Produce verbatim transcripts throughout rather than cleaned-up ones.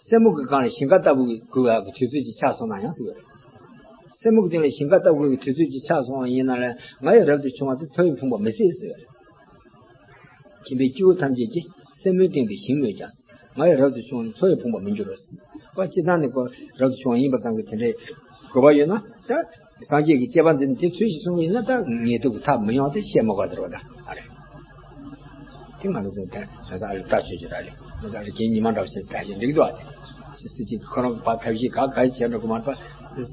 སེན་མོ་གི་སྒང་ལ་ཞིང་ཁ་ལྟ་བུ་གི་དགོས་པ་གི་དུས་ཚོད་ཅིག་ཆགས་སོང་ན་ཡང་ཟེར་བ་རེད། སེན་མོ་གི་སྟེང་ལ་ཞིང་ཁ་ལྟ་བུ་གི་དུས་ཚོད་ཅིག་ཆགས་སོང་བ་ཡིན་ན་ལས་ང་ཡི་རབ་ཏུ་བྱུང་བ་དེ་མཚོ་ཡི་ཕུང་པོ་མི་སྲིད་ཟེར་བ་རེད། ཁྱིམ་པའི་སྐྱེ་བོ་ཐམས་ཅད་ཀྱིས་སེན་མོའི་སྟེང་དུ་ཞིང་རྨོས་ཀྱང་། ང་ཡི་རབ་ཏུ་བྱུང་བ་མཚོ་ཡི་ཕུང་པོ་མི་འགྱུར་རོ། ཁོ་སྤྱིར་བཏང་ནས་ཁོ་རབ་ཏུ་བྱུང་བ་ཡིན་པ་ཙམ་གྱིས་དེ་འདྲའི་དགོས་པ་ཡོད་ན་ད། སངས་རྒྱས་ཀྱི་བཅས་པ་འཛིན་དེ་ཚུལ་བཞིན་བསྲུང་བ་ཡིན་ན་ད་ངེས་ལྡོག་གི་ཐབས་མི་ཡོང་བ་དེ་བཤད་མ་དགོས་ཟེར་བ་ད་ཨ་རེད། དེ་ང་རང་ཚོ་ད་ང་ཚོ་ཨ་རི་ལྟ་ཆོས་ཀྱི་ར་ལས་ང་ཚོ་ཨ་རི་རྒན་ཉི་མ་འདྲ་བ་ཞིག་འདྲ་ཞིག་འགྲིག་འདུག་ཨ། དེ་སི་སི་གཅིག་ཁོ་རང་གི་བ་ཐབས་ཤེས་ག་ག་བྱས་འགྲོ་གི་མ་རེད་པ།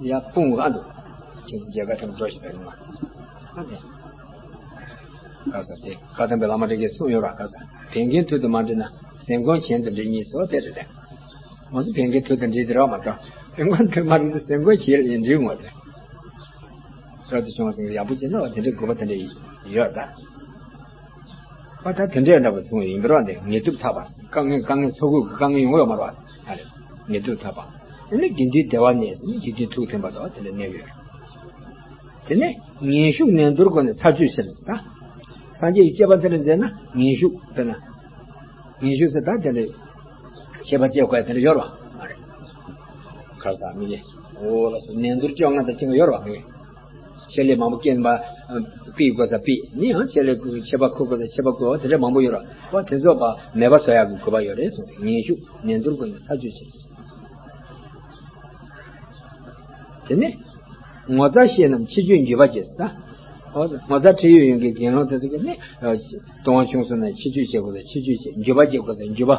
ཡ་སྤུངས་ཨ་འདུག་ཁྱེད་ཚོ་མཇལ་ཁ་ཐེངས་འགྲོ་ཞིག་ད་ཡོང་ཨ། ཨ་དེ་ག་ས་དེ་བཀའ་གདམས་པའི་བླ་མ་རེ་གིས་གསུངས་ཡོད་ར། ག་ས་བན་རྒན་དུས་དུ་མ་འདྲི་ན་ཟན་གོང་གྱེན་དུ་འདྲི་གཉིས་སོ་དེ་རེད་དེ། ང་ཚོ་བན་རྒན་དུས་དུ་འདྲི་དེ་ར་མ་གཏོགས་བན་རྒན་དུས་མ་འདྲི་ན་ཟན་གོང་གྱེན་ལ་ཡང་འདྲི་ངོ་དེ། རབ་ཏུ་བྱུང་བ་ཟེར་ཡག་པོ་བྱས་ན་བ་དེ་འདྲའི་དགོས་པ་དེ་འདྲ་ཡོད་ད། བ་ད་དེ་འདྲའི་འདྲ་བ་གསུངས་ཡིན་པ་ར་འདི་ངེས་ཐུབ་ཐག་པ་དཀའ་ངལ་དཀའ་ངལ་ཚོགས་ཁུར་གྱི་དཀའ་ངལ་ཡོང་གི་ཡོད་མ་རེད་བ། ཨ་རེད། ངེས་ཐུབ་ཐག་པ། ཨ་ནི་དགེ་འདུན་བདེ་བར་གནས་ཟེར་ནི་དགེ་འདུན་ཐུགས་མཐུན་པ་དང་དེ་འདྲ་གནས་ཡོད། དེ་ནས་ངན་ཞུགས་ནན་ཏུར་སྒོ་ནས་ཚར་གཅོད་ཕྱིར་ད། སངས་རྒྱས་ཀྱི་བཅས་པ་དེ་འདྲ་མཛད་ན་ངན་ཞུགས་དཔེར་ན། ངན་ཞུགས་ཟེར་ད་དེ་འདྲ་ཆད་པ་གཅོད་དགོས་དེ་འདྲ་ཡོད་རེད་བ། ཨ་རེད། ག་ས་མི་རྗེ། འོ་ལགས་སོ་ནན་ཏུར་བཅོ་ལྔ་དང་ཅི་འགའ་ཡོད་རེད་བ་མི། ཆད་ལས་མང་པོ་སྐྱེལ་བ། ཕུད་དགོས་ས་ཕུད་ནི་ཡང་ཆད་ལས་ཆད་པ་འཁུར་དགོས་ས་ཆད་པ་འཁུར་བ་དེ་འདྲ་མང་པོ་ཡོད་རེད་བ། དེ་ཚོ་བ་མེད་པ་བཟོ་ཡག་གི་དགོས་པ་ཡོད་རེད་གསུངས་ཏེ་ངན་ཞུགས་ནན་ཏུར་སྒོ་ནས་ཚར་གཅོད་བྱེད། དེ་ནས་ངོ་ཚ་ཤེས་རྣམས་ཕྱི་བཅོས་འགྱོད་པ་བྱེད་ཟེར་ད། འོ་ངོ་ཚ་ཁྲེལ་ཡོད་ཡོན་གྱི་དགེ་སློང་དེ་ཚོ་གིས་ནི་ལྟུང་བ་བྱུང་སོང་ན་ཕྱི་བཅོས་བྱེད་དགོས་ས་ཕྱི་བཅོས་བྱེད། འགྱོད་པ་བྱེད་དགོས་ས་འགྱོད་པ་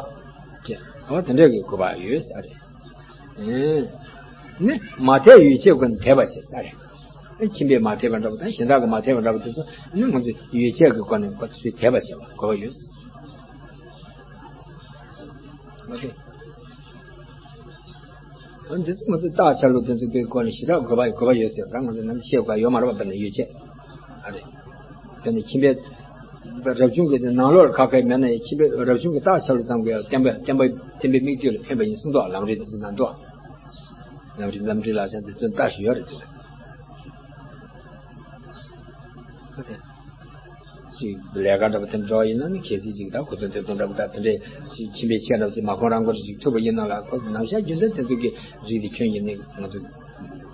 བྱེད། འོ་དེ་འདྲ་གི་དགོས་པ་ཡོད་ས་རེད། ནི་མ་དད་ཡོ་བྱད་སྒོ་ནས་དད་པ་བྱེད་ས་རེད། ཁྱིམ་པས་མ་དད་པ་འདྲ་པོ་དང་གཞན་དག་གིས་མ་དད་པ་འདྲ་པོ་དེ་ཚོ་ནི་ང་ཚོས་ཡོ་བྱད་ཀྱི་སྒོ་ནས་ཁོ་ཚོས་དད་པ་བྱེད་པ་དགོས་པ་ཡོད། མ་དད། འདི་ཚོ་ང་ཚོས་རྟགས་ཆ་ལུགས་དེ་ཚོ་པའི་སྒོ་ནས་ཞེ་དྲག་དགོས་པ་དགོས་པ་ཡོད་ཟེར་ད་ང་ཚོས་ནམ་བཤད་དགོས་ཡོད་མ་རེད་པ། དཔེར་ན་ཡོ་བྱད་ཨ་རེད། དཔེར་ན་ཁྱིམ་པའི་རབ་བྱུང་གི་ནང་ལོགས་ལ་ཁ་ཁ་མེད་ན་ཡང་ཁྱིམ་པའི་རབ་བྱུང་གི་རྟགས་ཆ་ལུགས་ཙམ་གྱིས་བསྟན་པ་བསྟན་པ་བསྟན་པའི་མིག་ལྟོས་ལ་ཕན་པ་ཡིན་གསུངས་འདུག་ལམ་རིམ་དེ་ཚོ་ནང་དུ། ལམ་རིམ་ལམ་རིམ་ལ་ཆ་དེ་ཚོ་རྟགས་ཤིག་ཡོད་རེད་དེ། ཅིག་ལས་ཀ་འདྲ་པོ་དེ་འདྲ་ཡིན་ན་ནི་གལ་སྲིད་ཅིག་ད་གོ་ཐོས་འདོད་རྟོག་འདྲ་པོ་ད་དེ་འདྲའི་ཅིག་ཁྱིམ་པའི་ཆས་འདྲ་པོ་ཅིག་མ་གོན་རང་གོན་ཅིག་ཐུབ་པ་ཡིན་ན་ལ་ཁོ་ནམ་ཞག་རྒྱུན་དུ་དེ་ཚོ་གི་རིགས་དེ་ཁྱོན་ཡིན་ནི་ང་ཚོ་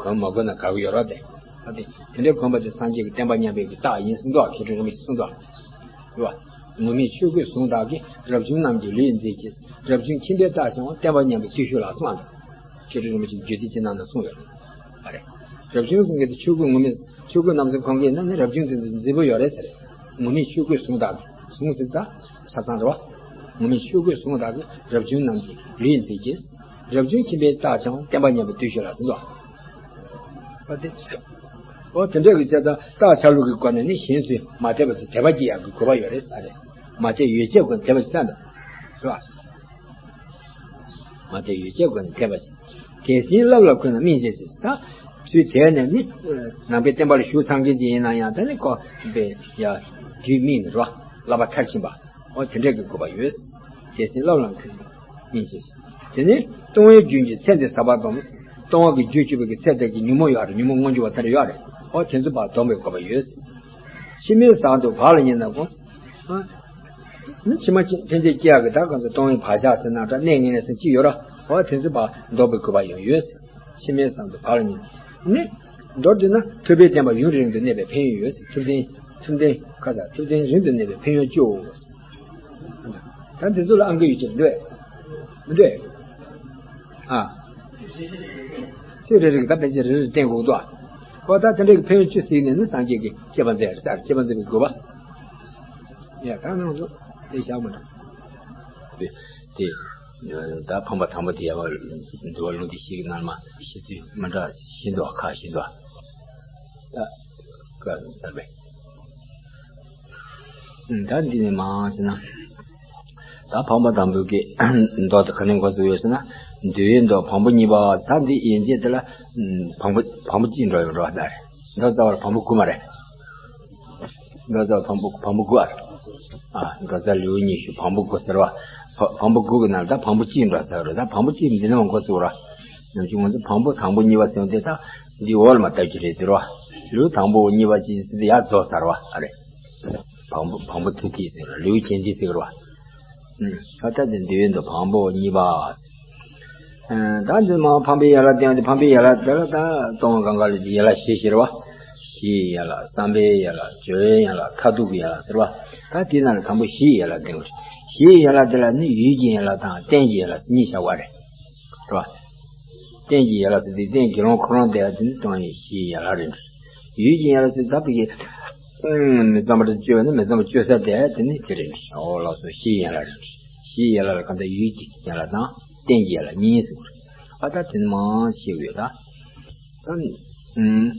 གོན་མ་གོན་ན་དགའ་གི་ཡོད་ར་དེ། ཨ་དེ་དེ་འདྲའི་གོན་པ་དེ་སངས་རྒྱས་ཀྱི་བསྟན་པ་ཉམས་པའི་གི་རྟགས་ཡིན་གསུངས་འདུག་མཁས་གྲུབ་རིན་པོ་ཆེས་གསུངས་འདུག་རེད་བ། ངུར་སྨྲིག་ཆོས་གོས་ཟུང་དག་གིས། རབ་བྱུང་རྣམས་ཀྱི་ལུས་མཛེས་བྱེད། རབ་བྱུང་ཁྱིམ་པའི་རྟགས་འཆང་བ། བསྟན་པ་ཉམས་པའི་བརྟུལ་ཞུགས་ལགས་གསུངས་འདུག་མཁས་གྲུབ་རིན་པོ་ཆེས་རྒྱུད་སྡེ་ཅིག་ནང་ན་གསུངས་ཡོད་རེད། ཨ་རེད། རབ་བྱུང་ཟེར་མཁན་དེ་ཆོས་གོས་ངུར་སྨྲིག་ཆོས་གོས་རྣམ་གསུམ་གོན་གྱི་ཡིན་ན་ནི་རབ་བྱུང་དེ་ཚོ་མཛེས་པོ་ཡོད་རེད་ཟེར། ངུར་སྨྲིག་ཆོས་གོས་ཟུང་དག་གིས། ཟུང་ཟེར་ད་ཆ་ཚང་རེད་བ། ངུར་སྨྲིག་ཆོས་གོས་ཟུང་དག་གིས། རབ་བྱུང་རྣམས་ཀྱི་ལུས་མཛེས་བྱེད། རབ་བྱུང་ཁྱིམ་པའི་རྟགས་འཆང་བ། བསྟན་པ་ཉམས་པའི་བརྟུལ་ཞུགས་ལགས་གསུངས་འདུག་འོ་དེ། འོ་དེ་འདྲ་གི་བྱས་ཙང་རྟགས་ཆ་ལུགས་ཀྱི་སྒོ་ནས་ནི་གཞན་ཚོས་མ་དད་པ་ཚོ་དད་པ་སྐྱེ་ཡག་གི་དགོས་པ་ཡོད་རེད་ས་རེད། མ་དད་ཡོ་བྱད་སྒོ་ནས་དད་པ་བྱེད་ས་འདྲ། རེད་བ། མ་དད་ཡོ་བྱད་སྒོ་ནས་དད་པ་བྱེད། དད་ཟིན་བསླབ་ལ་གུས་ན་སྨིན་བྱེད་ཅེས་ད། ཚུལ་དད་ནས་ནི། ནང་པའི་བསྟན་པ་ལ་ཞུགས་ཚར་མཁན་ཅིག་ཡིན་ན་ཡང་ད་ནི་ཁོ་པའི་ཡ། རྒྱུད་སྨིན་ནི་རེད་བ། བསླབ་པ་མཐར་ཕྱིན་པ། འོ་དེ་འདྲ་གི་དགོས་པ་ཡོད། དད་ཟིན་བསླབ་ལ་གུས་ན་སྨིན་བྱེད། དེ་ནས་ལྟུང་བའི་རྒྱུན་གྱི་ཚེ་འདི་ཟག་པ་སྡོམ། ལྟུང་བ་གི་རྒྱུན་གཅོད་པའི་གི་ཚེ་འདི་གི་ཉོན་མོངས་ཡོད་རེད། ཉོན་མོངས་མངོན་གྱུར་བ་དེ་འདྲ་ཡོད་རེད། འོ་དེ་ཚོ་ཕར་སྡོམ་པའི་དགོས་པ་ཡོད། ཕྱི་མའི་ཟག་འདུག་བག་ལ་ཉལ་ན་དགོངས། ཨ། ནི་ཕྱི་མ་ཕན་ཆད་སྐྱེ་ཡག་གི་ད་གང་ཚེ་ལྟུང་བའི་བག་ཆགས་ཟེར་ན་འདྲ་གནས་ངན་ལས་ཟེར་ཅི་ཡོད་ར། འོ་དེ་ཚོ་ཕར་ལྡོག་པའི་དགོས་པ་ཡང་ཡོད། ཕྱི་མའི་ཟག་འདུག་བག་ལ་ཉལ་ནི། མདོར་བསྡུས་ན་ཐུབ་པའི་བསྟན་པ་ཡུན་རིང་དུ་གནས་པའི་ཕན་ཡོན་ཡོད། ཐུབ་བསྟན་ཐུབ་བསྟན་ཁ་ས་ཐུབ་བསྟན་རིང་དུ་གནས་པའི་ཕན་ཡོན་བཅུ། ད་འདི་ཚོ་ལ་ཨང་ཀི་ཡོད་ཀྱི་འདོད། མི་འདོད། ཨ། ཚིག་རེ་རེ་གི་ད་ཕན་ཆད་རེ་རེ་བསྟན་དགོས་འདུག་ཨ། ཨོ་ད་དེ་འདྲ་གི་ཕན་ཡོན་བཅུ་ཟིན་ནས་ནི་སངས་རྒྱས་ཀྱི་བཅས་པ་མཛད་ཡ་རེད་ས་རེད། བཅས་པ་མཛད་པའི་དགོས་པ། ཡ་ད་ནང་ཚོ་དེ་བཞག་མ་འགྲོ། དེ་ད་ཕམ་པ་དང་པོ་དེ་ཡ་བ་འདུལ་བ་ལུང་སྡེ་བཞི་གི་ནང་མ་ཤེས་ཚུལ་མི་འདྲ་བཞི་འདུག་ཨ། ཁག་བཞི་འདུག་ཨ། ད་བཀའ་གསར་པའི། ད་འདི་ནས་མར་བྱས་ན། ད་ཕམ་པ་དང་པོའི་གི་མདོ་དེ་ག་ནས་འགོ་ཚུགས་ཡོད་ཟེར་ན། འདུལ་བའི་མདོ་བམ་པོ་གཉིས་པ། ད་འདི་ཡན་ཆད་དེ་ལ་བམ་པོ་བམ་པོ་གཅིག་འགྲོ་ཡོད་འགྲོ་བ་ད་རེད། མདོ་རྩ་བར་བམ་པོ་དགུ་མ་རེད། མདོ་རྩ་བར་བམ་པོ་བམ་པོ་དགུ་ཨ་རེད། ཨ་མདོ་རྩ་ལེའུ་ཉི་ཤུ་བམ་པོ་དགུ་ཟེར་བ། བ་བམ་པོ་དགུ་གི་ནང་ད་བམ་པོ་གཅིག་འགྲོ་ཟེར་བ་རེད། ད་བམ་པོ་གཅིག་འདི་ནས་འགོ་ཚུགས་ར། ནམ་རྒྱུན་ང་ཚོ་བམ་པོ་དང་པོ་གཉིས་པ་ཟེར་བ་དེ་ད་འདི་འོག་ལ་མར་ལྟ་རྒྱུ་རེད་ཟེར་བ། ལེའུ་དང་པོ་གཉིས་པ་ཅིག་ཟེར་ཏེ་ཡར་རྫོགས་ཚར་བ་ཨ་རེད། བམ་པོ་བམ་པོ་ཐིག་ཐིག་ཟེར་བ་ལེའུ་གྱེན་ཐིག་ཟེར་བ། ཨ་ད་དེ་འདུལ་བའི་མདོ་བམ་པོ་གཉིས་པ། ད་འདི་མ་ཕམ་པའི་ཡན་ལག་བསྟན་ཏེ། ཕམ་པའི་ཡན་ལག་དེ་ལ་ད་སྟོང་གང་ག་ལ་ཡན་ལག་བཞི་ཟེར་བ། གཞིའི་ཡན་ལག། བསམ་པའི་ཡན་ལག། སྦྱོར་བའི་ཡན་ལག། མཐར་ཐུག་གི་ཡན་ལག་ཟེར་བ། ད་དེའི་ནང་ལ་དང་པོ་གཞིའི་ཡན་ལག་བསྟན་དགོས། གཞིའི་ཡན་ལག་དེ་ལ་ནི་ཡུལ་གྱི་ཡན་ལག་དང་རྟེན་གྱི་ཡན་ལག་གཉིས་བཞག་པ་རེད། རེད་བ། རྟེན་གྱི་ཡན་ལག་ཟེར་དུས་རྟེན་དགེ་སློང་ཁོ་རང་དེ་ཡང་དེ་ནི་སྟོང་ཉིད་གཞིའི་ཡན་ལག་རེད། ཡུལ་གྱི་ཡན་ལག་ཟེར་ད་བི་གི་མི་གཙང་བ་སྤྱོད་ནི་མི་གཙང་བ་སྤྱོད་ས་དེ་དེ་ནི་དེ་རེད། འོ་ལགས་སོ། གཞིའི་ཡན་ལག་རེད། གཞིའི་ཡན་ལག་ལ་གང་ལྟར་ཡུལ་གྱི་ཡན་ལག་དང་རྟེན་གྱི་ཡན་ལག་གཉིས་ཟེར་གྱི་རེད། ཨ་ད་དེ་ནི་མང་ཤེས་ཡོད་ད། ད་ཨུམ།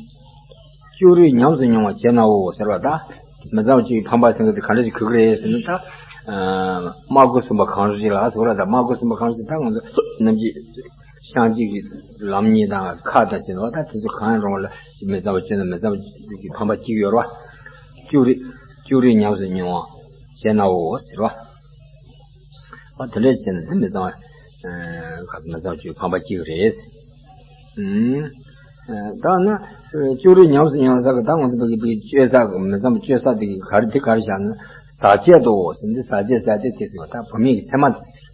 ཅོ་རིས་ཉམས་སུ་མྱོང་བ་བྱེད་ནའོ་ཟེར་བ་ད། མི་གཙང་བ་སྤྱོད་ཀྱི་ཕམ་པ་ཟེར་མཁན་དེ་ག་འདྲ་ཞིག་གོ་གི་རེད་ཟེར་ན་ད། ཨ་སྨྲ་སྒོ་གསུམ་པ་གང་རུང་ཞིག་ལ་ཟེར་བ་ད། སྨྲ་སྒོ་གསུམ་པ་གང་རུང་ཞིག་ད་ང་ཚོ་ནམ་རྒྱུན་བཤང་གཅི་གི་ལམ་གཉིས་དང་ཁ་དང་བྱེད་པ་ད་དེ་ཚོ་གང་རུང་བ་ལ་མི་གཙང་བ་སྤྱོད་ན་མི་གཙང་བ་སྤྱོད་ཀྱི་ཕམ་པ་གཅིག་ཡོད་རེད་བ། ཅོ་རིས་ཅོ་རིས་ཉམས་སུ་མྱོང་བ་བྱེད་ནའོ་ཟེར་བ། ཨ་དེ་འདྲས་བྱས་ན་དེ་མི་གཙང་བ། ཨ་ག་ཚོད་མི་གཙང་བ་སྤྱོད་ཀྱི་ཕམ་པ་གཅིག་རེད། ཨུམ། ཨ་ད་ན་ཨ་ཅོ་རིས་ཉམས་སུ་མྱོང་ས་གི་ད་ང་ཚོ་བོད་ཀྱི་བོད་ཀྱི་སྤྱོད་ས་གི་མི་གཙང་བ་སྤྱོད་ས་དེ་གི་ག་རེ་དེ་ག་རེ་བཞག་ན་ཟག་བཅས་དོ་ཟེར། འདི་ཟག་བཅས་ཟེར་དེ་དེ་ཟེར་བ་ད་བུད་མེད་ཀྱི་མཚན་མ་དེ་ཟེར།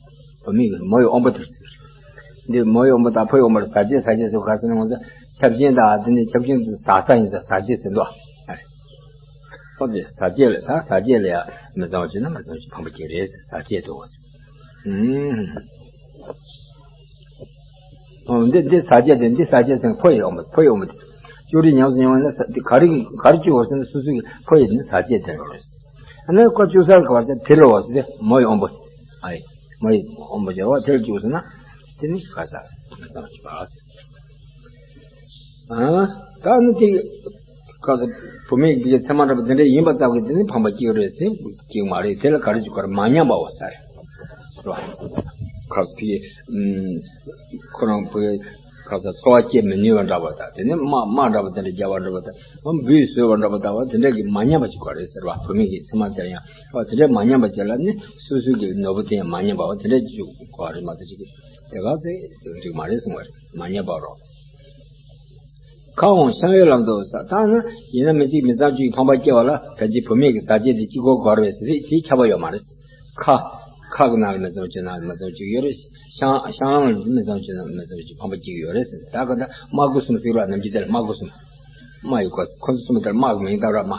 བུད་མེད་ཀྱི་མོ་ཡི་དབང་པོ་དེ་ཟེར། འདི་མོ་ཡི་དབང་པོ་དང་ཕོ་ཡི་དབང་པོ་ལ་ཟག་བཅས་ཟག་བཅས་ཟེར་བ་ག་ཟེར་ན་ང་ཚོ་ཆབ་ཆེན་དང་དེ་ནས་ཆབ་ཆེན་དེ་ཟག་ས་ཡིན་ཟེར། ཟག་བཅས་ཟེར་འདུག་ཨ། ཨོ་དེ་ཟག་བཅས་ལ་ད་ཟག་བཅས་ལ་ཡང་མི་གཙང་བ་སྤྱོད་ན་མི་གཙང་བ་སྤྱོད་ཀྱི་ཕམ་པ་གཅིག་རེད་ཟེར། ཟག་བཅས་དོ། ཨུམ། ཨོ་འདི་འདི་ཟག་བཅས་དེ་འདི་ཟག་བཅས་ཟེར་ཕོ་ཡི་དབང་པོ་ཕོ་ཡི་དབང་པོ་དེ། ཅོ་རིས་ཉམས་སུ་མྱོང་བ་ན་ཟག་འདི་ག་རེ་ག་རེ་སྤྱོད་དགོས་ཟེར་ན་སོ་སོ་གི་ཕོ་ཡི་ནི་ཟག་བཅས་དེ་རེད། ཨ་ནི་ཀོ་ཅོ་ས་ག་བར་ཆ་དེ་རེད་བ་ཟེར་ཏེ་མོ་ཡི་དབང་པོ། ཨ་ཡི་མོ་ཡི་དབང་པོ་སྦྱར་བ་དེ་ལ་སྤྱོད་ཟེར་ན་དེ་ནི་ག་ས་མི་གཙང་བ་སྤྱོད་པ། ཨ་ད་ནི་དེ་ག་ས་བུད་མེད་ཀྱི་མཚན་མ་འདྲ་པོ་དེ་འདྲ་ཡིན་པ་ཙམ་གྱིས་དེ་ནི་ཕམ་པ་གཅིག་རེད་ཟེར་གཅིག་མ་རེད། དེ་ལ་ག་རེ་བྱེད་དགོས་རེད། མ་ཉམས་པའོ་ཟེར་རེད་བ། ག་ས་ཕི་ཁོ་རང་བུ་ག་ས་འཚོ་བ་སྐྱེལ་མི་ནུས་པ་འདྲ་པོ་དང་དེ་ནི་དམག་དམག་འདྲ་པོ་དེ་འདྲ་རྒྱབ་པ་འདྲ་པོ་དང་འབུས་བཟོས་པ་འདྲ་པོ་དང་བ་དེ་འདྲ་གི་མ་ཉམས་པ་ཅིག་དགོས་རེད་ཟེར་བ། བུད་མེད་ཀྱི་མཚན་མ་དེར་ཡང་བ་དེ་འདྲ་མ་ཉམས་པ་ཅིག་ལ་ནི་སོ་སོ་གི་ནོར་བུ་དེ་ཡང་མ་ཉམས་པ་བ་དེ་འདྲ་ཅིག་དགོས་རེད་མ་གཏོགས་ཅིག་དེ་ག་ཚོད་འགྲིག་མ་རེད་གསུང་བ་རེད། མ་ཉམས་པ་རོ། ཁ་འོང་ཤང་ཡོད་ལམ་དུ་ཟེར། ད་ནི་ཡིན་ན་མི་གཅིག་མི་གཙང་བཅོས་ཀྱི་ཕམ་པ་སྐྱེ་བ་ལ་ཕལ་ཆེར་བུད་མེད་ཀྱི་ཟག་བཅས་དེ་གཅིག་པོ་དགོས་རེད་ཟེར་དེ་ཁྱབ་པ་ཡོད་མ་རེད། ཁ་ཁ་གི་ནང་ལ་མི་གཙང་བཅོས་ནང་ལ་མི་གཙང་བཅོས་ཡོད་རེད། ཤང་ཤང་ལ་མི་གཙང་བཅོས་ནང་མི་གཙང་བཅོས་ཕམ་པ་སྐྱེ་གི་ཡོད་རེད་ཟེར། ད་ག་ད་དམག་དགུ་གསུམ་ཟེར་བ་ནམ་རྒྱུན་དེ་ལ་དམག་དགུ་གསུམ། དམག་ཡོད་གོ་ཁོ་ཚོ་གསུམ་དེར་དམག་གི་མིང་བཏགས་ར་དམག་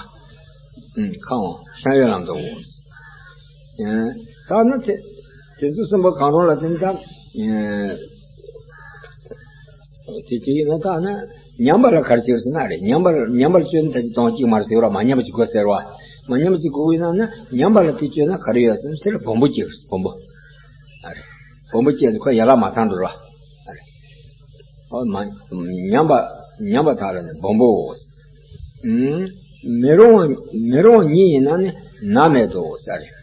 ཁ་འོང་ཤང་ཡོད་ལམ་དུ་འོང་། ད་ནི་དེ་དེ་ཚོ་གསུམ་པོ་གང་རུང་ལ་བརྟེན་ད། དེ་ཅི་ཡིན་ན་ད་ནི་ཉམས་པ་ལ་ག་རེ་བྱེད་ཟེར་ན་རེད། ཉམས་པ་ཉམས་པར་སྤྱོད་ན་ད་ཅི་སྟོང་གཅིག་མར་ཟེར་བ་མ་ཉམས་པ་ཅིག་དགོས་ཟེར་བ། མ་ཉམས་པ་ཅིག་དགོས་ཡིན་ན་ནི་ཉམས་པ་ལ་དེ་སྤྱོད་ན་ག་རེ་ཡོད་ཟེར་ན་དེ་ལ་སྦོམ་པོ་སྐྱེ་དགོས་སྦོམ་པོ། ཨ་རེད། སྦོམ་པོ་སྐྱེས་ཚེ་ཁོ་ཡན་ལག་མ་ཚང་འགྲོ་ར། ཨ་རེད། ཨོ་མ་ཉམས་པ་ཉམས་པ་དག་ལ་ནི་སྦོམ་པོའོ། ཨུམ། མི་རུང་བ་མི་རུང་བ་ཉིད་ཡིན་ན་ནི་ནམ་མེད་དོ་ཟེར་རེད།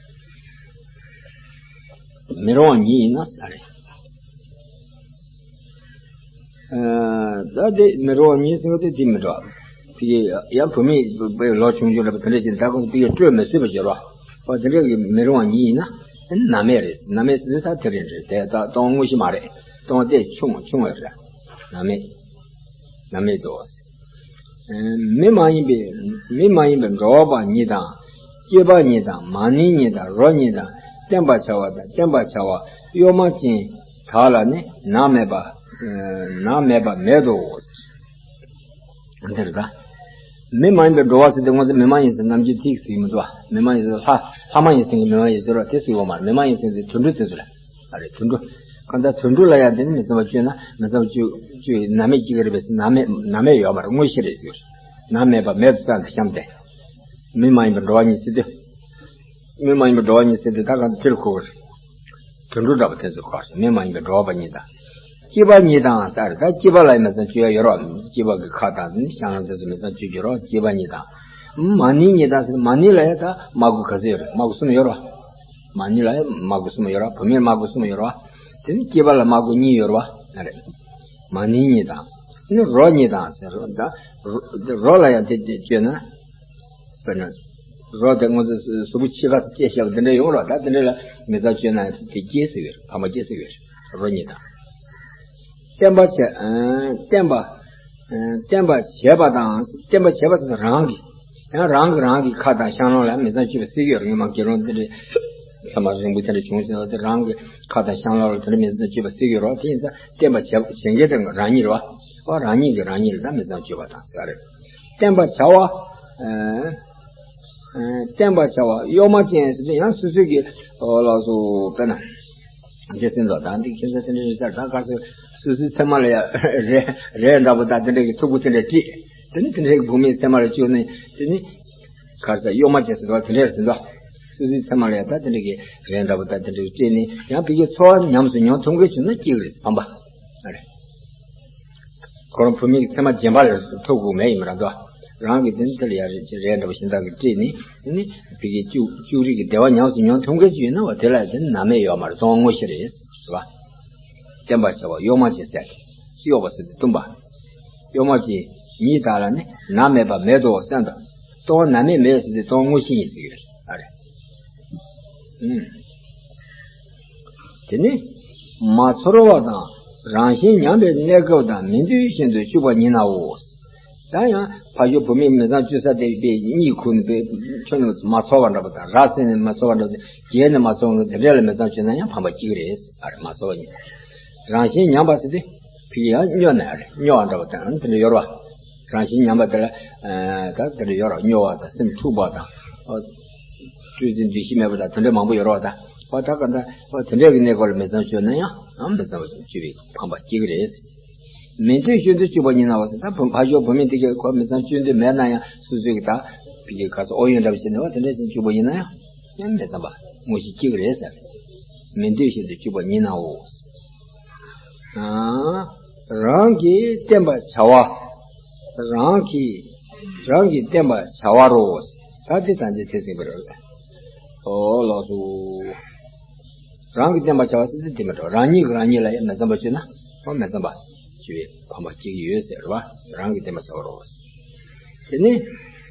མི་རུང་བ་ཉིད་ཡིན་ན་ཟེར་རེད། ཨ་ད་དེ་མི་རུང་བ་ཉིད་ཟེར་བ་དེ་དེ་མི་འདྲ། ཕི་ཡ་བུད་མེད་པའི་ལོ་ཆུང་ཆུང་འདྲ་པོ་དེ་འདྲ་ཞིག་ད་ཁོང་ཚོ་ཕི་ཡ་སྤྲོད་མི་སྲིད་པ་བྱེད་རོགས། ཨོ་དེ་འདྲ་གི་མི་རུང་བ་ཉིད་ཡིན་ན་ནམ་མེད་རེད། ནམ་མེད་ཟེར་ད་དེ་རེད་རེད། དེ་ད་སྟོང་དངོས་གཞི་མ་རེད། སྟོང་དེ་ཆུང་ཆུང་བ་རེད། ནམ་མེད། ནམ་མེད་དོ། མི་མ་ཡིན་པའི་མི་མ་ཡིན་པའི་འགྲོ་བ་ཉིད་དང་། སྐྱེས་པ་ཉིད་དང་། མ་ནིང་ཉིད་དང་། རོ་ཉིད་དང་། བརྟེན་པར་བྱ་བ་དང་། བརྟེན་པར་བྱ་བ་གཡོ་མ་ཅན་དག་ལ་ནི་ནམ་མེད་པ། ནམ་མེད་པ་མེད་དོ། འདིར་ད། མི་མ་ཡིན་པའི་འགྲོ་བ་ཟེར་ཏེ་ང་ཚོ་མི་མ་ཡིན་ཟེར་ནམ་རྒྱུན་ཐིག་ཟིག་མི་འདུག་མི་མ་ཡིན་ཟེར་ལྷ་ལྷ་མ་ཡིན་ཟེར་གི་མི་མ་ཡིན་ཟེར་རོ་དེ་ཟིག་ཡོད་མ་རེད། མི་མ་ཡིན་ཟེར་ཏེ་དུད་འགྲོ་དེ་ཚོ་རེད། ཨ་རེད་དུད་འགྲོ། གང་ལྟར་དུད་འགྲོ་ལ་ཡང་དེ་ནི་མི་གཙང་བ་སྤྱོད་ན་མི་གཙང་བ་སྤྱོད་སྤྱོད་ནམ་མེད་སྐྱེ་གི་རེད་པས། ནམ་མེད་ནམ་མེད་ཡོད་མ་རེད། དངོས་གཞི་རེད་ཟེར། ནམ་མེད་པ་མེད་དུ་བརྩམས་ཏེ་བཤམས་ཏེ། མི་མ་ཡིན་པའི་འགྲོ་བ་ཉིད་ཟེར་ཏེ། མི་མ་ཡིན་པའི་འགྲོ་བ་ཉིད་ཟེར་ཏེ་ད་གང་དེ་ལ་གོ་གི་རེད། དུད་འགྲོ་འདྲ་པོ་དེ་ཚོ་གོ་རེད། མི་མ་ཡིན་པའི་འགྲོ་བ་ཉིད་དང་། སྐྱེས་པ་ཉིད་དང་ཟེར་ད་སྐྱེས་པ་ལ་ཡང་མི་གཙང་སྤྱོད་ཡ་ཡོད་རོགས། སྐྱེས་པ་གི་ཁ་དང་ནི་ཤ་རང་དེ་ཚོ་མི་གཙང་སྤྱོད་ཀྱི་རོགས། སྐྱེས་པ་ཉིད་དང་། མ་ནིང་ཉིད་དང་ཟེར་མ་ནིང་ལ་ཡང་ད་སྨྲ་སྒོ་ག་ཚོད་ཡོད་རེད། སྨྲ་སྒོ་གསུམ་ཡོད་རོགས། མ་ནིང་ལ་ཡང་སྨྲ་སྒོ་གསུམ་ཡོད་རོགས། བུད་མེད་སྨྲ་སྒོ་གསུམ་ཡོད་རོགས། དེ་ནི་སྐྱེས་པ་ལ་སྨྲ་སྒོ་གཉིས་ཡོད་རོགས། ཨ་རེད། མ་ནིང་ཉིད་དང་། ནི་རོ་ཉིད་དང་ཟེར་རོ་ད། རོ་ལ་ཡང་དེ་དེ་བཅོས་ན། དཔེར་ན། རོ་དེ་ང་ཚོ་གཟུགས་པོ་ཕྱི་ཁ་སྐྱེ་ཤག་དེ་འདྲ་ཡོང་རོགས། ད་དེ་འདྲ་ལ་མི་གཙང་སྤྱོད་ན་དེ་སྐྱེ་སྲིད་ཡོད་རེད། ཕ་མ་སྐྱེ་སྲིད་ཡོད་རེད། རོ་ཉིད་དང་། བརྟེན་པ་བྱ། བརྟེན་པ། བརྟེན་པ་བྱས་པ་དང་བརྟེན་པ་བྱས་པ་དེ་རང་གི། ཡང་རང་གི་རང་གི་ཁ་དང་ཤ་རྣོན་ལ་མི་གཙང་སྤྱོད་པ་སྲིད་ཡོད་རེད། ངས་མ་དགེ་སློང་དེ་འདྲ། ཚད་མ་རིང་པོ་དེ་འདྲ་བྱུང་ཟིན་པ་དེ་རང་གི་ཁ་དང་གཤམ་ལ་ལ་དེ་འདྲ་མི་བཟང་སྤྱོད་པ་སྲིད་ཀྱི་རོགས། དེ་ཡིན་ཙང་བསྟན་པ་བྱ་བྱེད་མཁན་དེ་རང་ཉིད་རེད་བ། ཨོ་རང་ཉིད་ཀྱིས་རང་ཉིད་ལ་ད་མི་བཟང་སྤྱོད་པ་དང་ཟེར་རེད། བསྟན་པ་བྱ་བ། ཨ། ཨ། བསྟན་པ་བྱ་བ་གཡོ་མ་ཅན་ཟེར་དུས་ཡང་སོ་སོའི་གི་ཨོ་ལགས་སོ་དཔེར་ན། འདི་སེམས་ཚོགས་དང་འདི་ཁྱིམ་ཚང་དེ་འདྲ་རེད་ཟེར། ད་ག་སོ་སོ་སོའི་མཚན་མ་ལ་ཡ་རས་རས་འདྲ་པོ་དང་དེ་འདྲ་གི་མཐུག་པོ་དེ་འདྲ་དཀྲིས། དེ་ནི་དེ་འདྲ་གི་བུད་མེད་མཚན་མ་ལ་བཅུག་ནས་དེ་ནི། ག་རེ་ཟེར། གཡོ་མ་བྱས་ཟེར་བ་དེ་འདྲ་ཟེར་འདུག་སོ་སོའི་མཚན་མ་ལ་ཡང་ད་དེ་འདྲ་གི་རས་འདྲ་པོ་ད་དེ་འདྲ་གི་སྤྲས་ནས་ཡང་ཕ་གིའི་འཚོ་བ་ཉམས་སུ་མྱོང་ཐུབ་མཁན་བྱུང་ན་སྐྱིད་གི་རེད། ཕམ་པ་རེད། ཁོ་རང་བུད་མེད་ཀྱི་མཚན་མ་རྗེན་པ་ལ་ཐོབ་དགོས་མེད་ཡིན་མ་རེད་འདུག་རང་གི་དེ་ནི་དེ་ལ་ཡང་རས་འདྲ་པོ་གཞན་དག་གིས་སྤྲས་ནས་དེ་ནི་ཕ་གིའི་ལྕུག་ལྕུག་རིགས་ཀྱི་བདེ་བ་ཉམས་སུ་མྱོང་ཐུབ་མཁན་ཅིག་ཡིན་ན་བ་དེ་ལ་དེ་ནི་ནམ་མེད་ཡོད་མ་རེད། སྟོང་པ་དངོས་གཞི་རེད་ཟེར་བ། བསྟན་པ་བྱ་བ་གཡོ་མ་བྱས་ཟེར་ཏེ། གཡོ་བ་ཟེར་ཏེ་བཏུམ་པ། གཡོ་མ་བྱས་ཉིད་དག་ལ་ནི་ནམ་མེད་པ་མེད་དོ་བསྟན་ཏོ། སྟོང་པ་ནམ་མེད་མེད་ཟེར་ཏེ་སྟོང་པ་དངོས་གཞི་ཡིན་ཟེར་གྱི་རེད། ཨ་རེད། ཨུམ། དེ་ནི། མ་ཚོར་བ་དང་རང་བཞིན་ཉམས་པའི་གནས་སྐབས་དང་མི་འདོད་བཞིན་དུ་སྤྱོད་པ་ཉིད་ནའོ། ད་ཡང་ཕ་ཤུལ་བུད་མེད་མི་ཚང་སྤྱོད་ས་དེ་པའི་གཉིད་ཁུག་ནས་པའི་ཁྱོན་ནས་མ་ཚོར་བ་འདྲ་པོ་དང་། ར་བསྲན་ནས་མ་ཚོར་བ་འདྲ་པོ་དང་། བརྒྱལ་ནས་མ་ཚོར་བ་འདྲ་པོ་དེ་འདྲ་ལ་མི་ཚང་སྤྱོད་ན་ཡང་ཕམ་པ་གཅིག་རེད། ཨ་རེ། མ་ཚོར་བ་ཉིད། རང་བཞིན་ཉམས་པ་ཟེར་དུས་ཕ་གི་ཡང་སྨྱོ་ནས། ཨ་རེ། སྨྱོ་བ་འདྲ་པོ་དང་དེ་འདྲ་ཡོད་རེད་བ། རང་བཞིན་ཉམས་པ་དེ་ལ་ད་དེ་འདྲ་ཡོད་རེད་བ། སྨྱོ་བ་དང་སེམས་འཁྲུགས་པ་དང་། སྤྲོས་བྲལ་འདུ་ཤེས་མེད་པ་དང་དེ་འདྲ་མང་པོ་ཡོད་རེད་བ། ད་ཨོ་ད་ག་ད་ཨོ་དེ་འདྲ་གི་གནས་སྐབས་ལ་མི་ཚང་སྤྱོད་ན་ཡང་ཨ་མི་ཚང་སྤྱོད་པའི་ཕམ་པ་གཅིག་རེད། མི་འདོད་བཞིན་དུ་སྤྱོད་པ་ཉིད་ནའོ་ཟེར། ད་བུ་ཕ་ཤུལ་བུད་མེད་དེ་གས་ཁོ་མི་ཚང་སྤྱོད་འདོད་མེད་ན་ཡང་སོ་སོའི་གི་ད་ཕ་གི་ག་ཚོད་ཨོ་ཡོན་འདྲ་བ་བྱས་ནས་བ་དེ་འདྲ་བཞིན་སྤྱོད་པ་ཡིན་ན་ཡང་ཡང་མི་ཚང་པ་དངོས་གཞི་གཅིག་རེད་ཟེར། མི་འདོད་བཞིན་དུ་སྤྱོད་པ་ཉིད་ནའོ། ཨ། རང་གིས་བསྟན་པ་བྱ་བ། རང་གིས་རང་གིས་བསྟན་པ་བྱ་བ་རོ། ད་དེ་ད་འདི་དེ་ཟིན་པ་རེད། ཨོ་ལགས་སོ། རང་གིས་བསྟན་པ་བྱ་བ་ཟེར་དེ་དེ་མི་འགྲོ། རང་ཉིད་ཀྱིས་རང་ཉིད་ལ་ཡང་མི་བསམ་པ་བྱས་ན་ཨོ་མི་བསམ་པ་བྱས་པའི་ཕམ་པ་སྐྱེ་གི་ཡོད་ཟེར་བ། རང་གིས་བསྟན་པ་བྱ་བ་རོ། དེ་ནས་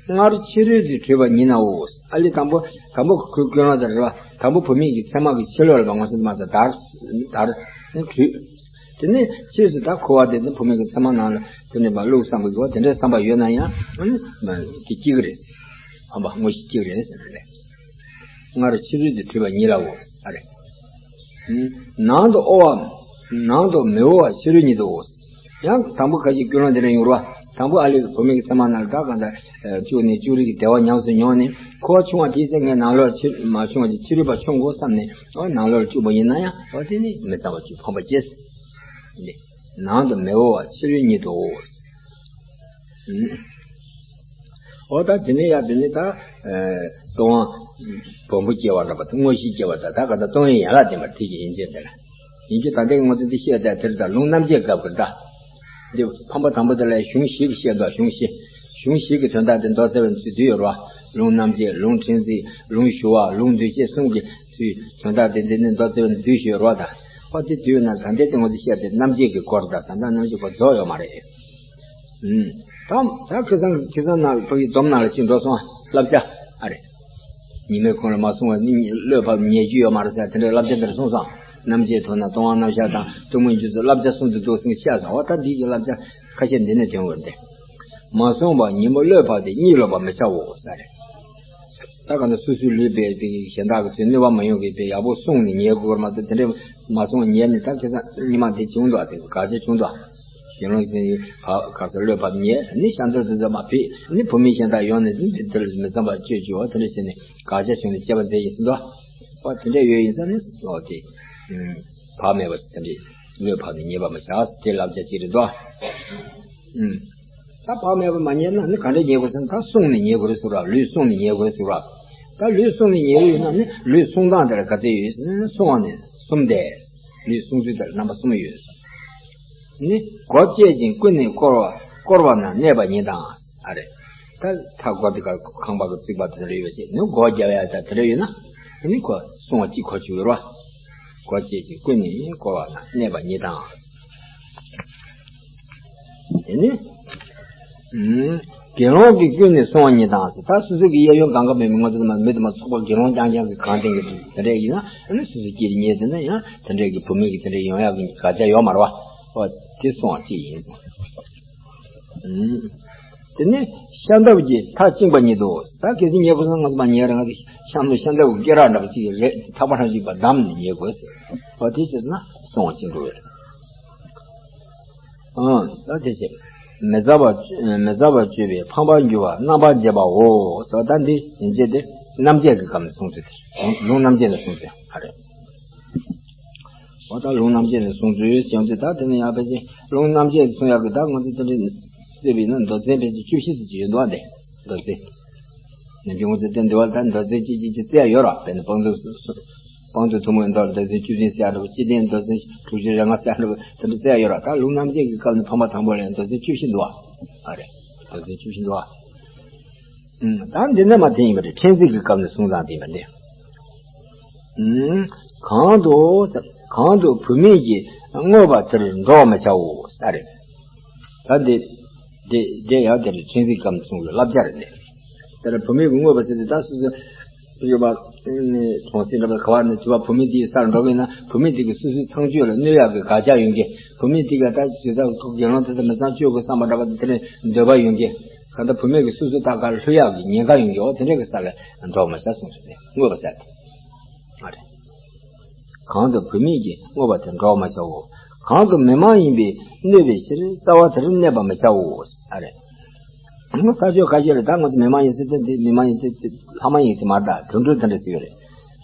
སྔར་ཕྱི་རོལ་དུ་བྲོས་པ་ཉིད་ནའོ། ཨ་ལས་དང་པོ་དང་པོ་ཁོའི་ཀུན་སློང་དེ་རེད་བ། དང་པོ་བུད་མེད་ཀྱི་མཚན་མ་གི་ཕྱི་ལོགས་ལ་མ་ངོ་ཤེས་མ་ཚད་དར་དར་ནས་བྲོས། དེ་ནས་ཕྱིས་སུ་ད་འཁོར་བ་དེ་ནི་བུད་མེད་ཀྱི་མཚན་མ་ནང་ལ་དེ་ནས་མ་བླུགས་བསམ་པའི་གི་བ་དེ་འདྲའི་བསམ་པ་ཡོད་ན་ཡང་ཨ་ནི་དེ་སྐྱེ་གི་རེད། ཕམ་པ་དངོས་གཞི་སྐྱེ་གི་རེད་ཟེར་ནས་རེད། སྔར་ཕྱི་རོལ་དུ་བྲོས་པ་ཉིད་ལའོ། ཨ་རེ། ནང་དུ་གཡོ་བ། ནང་དུ་མི་གཡོ་བ་ཕྱི་རོལ་ཉིད་དོ། ཡང་དང་པོ་ཁ་ཅིག་ཀུན་སློང་དེ་འདྲ་ཡོང་རོགས། དང་པོ་ཨ་ལས་བུད་མེད་ཀྱི་མཚན་མ་ནང་ལ་ད་གང་ལྟར་བཅུག་ནས་ལྕུག་རིགས་ཀྱི་བདེ་བ་ཉམས་སུ་མྱོང་ནས་འཁོར་བ་ཆུང་བ་དེའི་ཚེ་ངས་ནང་ལོགས་ཕྱི་མ་ཆུང་བ་ཅིག་ཕྱི་རོལ་པ་མཆོང་དགོས་བསམ་ནས་ཨོ་ནང་ལོགས་ལ་བཅུག་པ་ཡིན་ན་ཡང་ཨོ་དེ་ནི་མི་ཚང་བ་ཅིག་ཕམ་པ་སྐྱེས། ནང་དུ་མི་གཡོ་བ་ཕྱི་རོལ་ཉིད་དོ། ཨོ་ད་དེ་ནས་ཡ་དེ་ནས་ད་ལྟུང་བ་སྦོམ་པོ་སྐྱེ་བ་འདྲ་པོ་དང་དངོས་གཞི་སྐྱེ་བ་དང་ད་ག་ད་ལྟུང་བའི་ཡན་ལག་བསྟན་པར་ཐིག་གི་ཡིན་ཅེས་དེ་ལ་ཡིན་གྱི། ད་ལྟའི་ངོ་ཚ་འདི་བཤད་ད་དེར་ད་ལུང་རྣམ་འབྱེད་སྐབས་ཀྱི་ད་འདི་ཕམ་པ་དང་པོ་དེ་ལ་གཞུང་བཞི་གི་བཤད་འདུག་གཞུང་བཞི། གཞུང་བཞི་གི་དོན་དག་དེ་མདོ་རྩ་བའི་ཚུལ་བསྡུས་ཡོད་རོ། ལུང་རྣམ་འབྱེད། ལུང་ཕྲན་ཚེགས། ལུང་ཞུ་བ། ལུང་འདུས་བྱས་གསུམ་གྱི་ཚུལ་དོན་དག་དེ་འདི་ནི་མདོ་རྩ་བའི་བསྡུས་ཤིག་ཡོད་རོ། ད་ཨོ་དེ་བསྡུས་ན་ད་ལྟའི་དེ་ངོ་ཚ་བཤད་དེ་རྣམ་འབྱེད་ཀྱི་སྐོར་ད་ད་ལྟ་རྣམ་འབྱེད་སྐོར་རྫོགས་ཡོད་མ་རེད། ཨུམ། ད་ད་ཁ་སང་ཁ་སང་ནང་ཕ་གི་འཛོམས་ནང་ལ་ཅིག་འགྲོ་སོང་བསླབ་བྱ། ཨ་རེ། ཉི་མའི་གུང་ལ་མ་སོང་བ་ནི་བློས་བབས་ཉལ་རྒྱུ་ཡོད་མ་རེད་ཟེར་དེ་འདྲའི་བསླབ་བྱ་འདིར་གསུངས་སོང་། རྣམ་འབྱེད་དུ་ན་ལྟུང་བ་རྣམ་གཞག་དང་གཏི་མུག་འགྱུ་ཚུལ་བསླབ་བྱ་གསུམ་དུ་འདུག་ཟེར་བཤད་སོང་། འོ་ད་འདི་གི་བསླབ་བྱ་ཁ་ཤས་འདི་ནས་ཐོན་དགོས་རེད་དེ། མ་སོང་བར་ཉིན་མོ་བློས་བབས་ཏེ་གཉིད་ལོག་པར་མི་བྱའོ་ཟེར་རེད། ད་ག་ནས་སོ་སོའི་ལུས་པའི་གཞན་དག་གི་ཚུལ་གནོད་པ་མ་ཡོང་གི་པའི་ཡག་པོ་བསྲུངས་ནས་ཉལ་དགོས་མ་གཏོགས་དེ་འདྲའི་མ་སོང་ཉལ་ནས་ད་ཁ་སང་ཉི་མ་དེ་བྱུང་འདུག་དེ་དགག་བྱ་བྱུང་འདུག་ཞེས་ལོང་གི་བ་ག་ས་བློས་བབས་ཉལ་ནི་ཤ་འདོད་དུ་འཛོམས་མ་ཕིག་ནི་བུད་མེད་གཞན་དག་ཡོང་ནས་ནི་དེ་ལ་མི་བསམ་པར་སྤྱོད་བཅུག་པ་དེ་འདྲ་བྱས་ནས་དགག་བྱ་བྱུང་ནས་སྐྱེས་པ་མཛད་ཡིན་ཟིན་འདུག་པ་དེ་འདྲ་ཡོད་ཡིན་ས་ནི་ཨོ་དེ་བག་མེད་པ་དེ་འདྲའི་བློས་བབས་ནས་ཉལ་བར་མི་བྱ་དེ་བསླབ་བྱ་ཅིག་རེད་འདུག་ད་བག་མེད་པར་མ་ཉལ་ན་ནི་ག་འདྲ་ཉལ་དགོས་ཟེར་ན་ད་བསྲུངས་ནས་ཉལ་དགོས་རེད་ཟེར་བ། ལུས་བསྲུངས་ནས་ཉལ་དགོས་རེད་ཟེར་བ། ད་ལུས་བསྲུངས་ནས་ཉལ་ཡོད་ན་ནི་ལུས་བསྲུང་སྟངས་དེ་ལ་ག་ཚད་ཡོད་ཟེར་ན་བསྲུང་བ་ནི་གསུམ་སྟེ། ལུས་བསྲུང་ཚུལ་དེ་ལ་རྣམ་པ་གསུམ་ཡོད། ནི་སྒོ་བཅད་ཅིང་ཀུན་ནས་བསྐོར་བ་བསྐོར་བ་ན་གནས་པ་ཉིད་དང་། ཨ་རེ། ད་མཐའ་སྒོ་དེ་གར་ཁང་པ་གི་རྩིག་པ་དེ་འདྲ་ཡོད་པ་ཅིག་ནི་སྒོ་རྒྱབ་ཡ་ད་དེ་འདྲ་ཡོད་ན་ནི་ཁོ་བསྲུང་བ་གཅིག་ཁོ་ཆུ་ཡོད་རོ། སྒོ་བཅད་ཅིང་ཀུན་ནས་བསྐོར་བ་ན་གནས་པ་ཉིད་དང་། དེ་ནི། ཨུམ། དགེ་སློང་གིས་ཀུན་ནས་བསྲུང་བ་ཉིད་དང་ཟེར། ད་སོ་སོ་གི་གཡས་གཡོན་གང་ག་མེད་མི་ངོ་ཚ་མ་མི་དུ་མ་ཚོགས་པ་དགེ་སློང་རྐྱང་རྐྱང་གི་གང་དེང་གི་དེ་འདྲ་ཡིན་ན་ཨ་ནི་སོ་སོ་སྐྱེས་ཉེས་དེ་ན་ཡང་དེ་འདྲ་གི་བུད་མེད་ཀྱི་དེ་འདྲ་ཡོང་ཡག་གི་དགག་བྱ་ཡོད་མ་རེད་བ། ཨོ་དེ་བསྲུང་བ་གཅིག་ཡིན་གསུངས། ཨུམ། དེ་ནས་ཤ་འདབ་ཀྱི་མཐའ་བཅིངས་པ་ཉིད་དོ། ད་གལ་སྲིད་ཉལ་དགོས་ན་ང་ཚོ་མ་ཉལ་ར། ང་ཚོ་ཤ་མོ་ཤ་འདབ་ཀྱི་སྐེ་རགས་འདྲ་པོ་ཅིག་རེད། ཐག་པ་ཧྲང་ཅིག་པ་བསྡམས་ནས་ཉལ་དགོས་ཟེར། འོ་དེ་བྱས་ན་སོང་བ་ཅི་འགྲོ་བས། ཨང་། ད་དེ་བྱས་མི་བཟའ་བ་མི་བཟའ་བར་སྤྱོད་པའི་ཕངས་པར་འགྱུར་བ་རྣམ་པར་འབྱེད་པའོ། ཟེར་ད་འདི་ཡན་ཆད་དེ་རྣམ་འབྱེད་ཀྱི་སྐབས་ནས་གསུངས་ཚུལ་དེ། ལུང་རྣམ་འབྱེད་ནས་གསུངས་ཚུལ་ཨ་རེད། འོ་ད་ལུང་རྣམ་འབྱེད་ནས་གསུངས་ཚུལ་ཡོད་ཀྱང་དེ། ད་དེ་ནས་ཡང་ཕལ་ཆེར་ལུང་རྣམ་འབྱེད་གསུང་ཡག་གི་ད་ང་ཚོ་དེ་འདྲ་བརྩིས་པས་ན་མདོ་ཚན་ཕལ་ཆེར་བཅུ་བཞི་ཙམ་ཅིག་ཡོད་འདུག་བ། དེ་མདོ་ཚན་ནམ་རྒྱུན་ང་ཚོ་དེ་འདི་བ་ད་མདོ་ཚན་གཅིག་གཅིག་གཅིག་བརྩི་ཡག་ཡོད་ར། དཔེར་ན་སྤང་ཚུལ་སྤང་ཚུལ་ཐུན་མོང་མདོ་མདོ་ཚན་བཅུ་བདུན་ཟེར་ཡག་འདྲ་པོ། སྤྱི་དོན་མདོ་ཚན་དྲུག་ཅུ་རེ་ལྔ་ཟེར་ཡག་འདྲ་པོ་དེ་འདྲ་བརྩི་ཡག་ཡོད་ར། ད་ལུང་རྣམ་འབྱེད་ཀྱི་སྐབས་ནས་ཕམ་པ་དང་པོ་ལ་ཡང་མདོ་ཚན་བཅུ་བཞི་འདུག་བ། ཨ་རེད། མདོ་ཚན་བཅུ་བཞི་འདུག་བ། ཨུམ། ད་འདི་ནས་མ་དེ་ཡིན་པ་རེད། ཕྲན་ཚེགས་ཀྱི་སྐབས་ནས་གསུངས་སྟངས་དེ་ཡིན་པ་འདི། ཨུམ། གང་དུ་གང་དུ་བུད་མེད་ཀྱིས་བསྔོས་པ་དེར་འགྲོ་བར་མི་བྱའོ། ས་རེད། ད་འདི་འདི་འདི་ཡང་དེ་རེད། ཕྲན་ཚེགས་སྐབས་ནས་གསུངས་པའི་བསླབ་བྱ་རེད་འདི། དེ་ལ་བུད་མེད་ཀྱིས་བསྔོས་པ་ཟེར་དུས་ད་སོ་སོ་ཡོད་པ་གྲོང་གསེབ་འདྲ་པོ་ག་བ་ནས་བྱིས་པ་བུད་མེད་དེའི་སར་འགྲོ་གི་ཡིན་ན། བུད་མེད་དེ་གིས་སོ་སོའི་ཚངས་སྤྱོད་ལ་གནོད་ཡག་གི་དགག་བྱ་ཡོང་གི། བུད་མེད་དེ་ག་ད་བྱས་ཙང་དགེ་སློང་དེ་ཚོ་མི་ཚངས་སྤྱོད་དགོས་བསམ་པ་འདྲ་པོ་དེ་འདྲའི་འདོད་པ་ཡོང་གི། གང་ལྟར་བུད་མེད་ཀྱིས་སོ་སོའི་ཐད་ཀར་ལྷོད་ཡག་གི་ཉེན་ཁ་ཡོང་གི། འོ་དེ་འདྲའི་གི་ས་ལ་འགྲོ་མི་བྱ་གསུངས་སོ། དེ་བསྔོས་པ་ཟེར་དེ་ཨ་རེད། གང་དུ་བུད་མེད་ཀྱིས་བསྔོས་པ་དེར་འགྲོ་བར་མི་བྱའོ། གང་དུ་མི་མ་ཡིན་པས་གནོད་པའི་ཕྱིར་རྩ་བ་དེར་གནས་པར་མི་བྱའོ། ཨ་རེད། ས་ཕྱོགས་ཁ་ཤས་ལ་ད་ང་ཚོ་མི་མ་ཡིན་ཟེར་ཏེ། འདི་མི་མ་ཡིན་ཟེར་ཏེ་ལྷ་མ་ཡིན་ཟེར་མ་རེད། ད་དུད་འགྲོ་དེ་འདྲ་ཟེར་གྱི་རེད།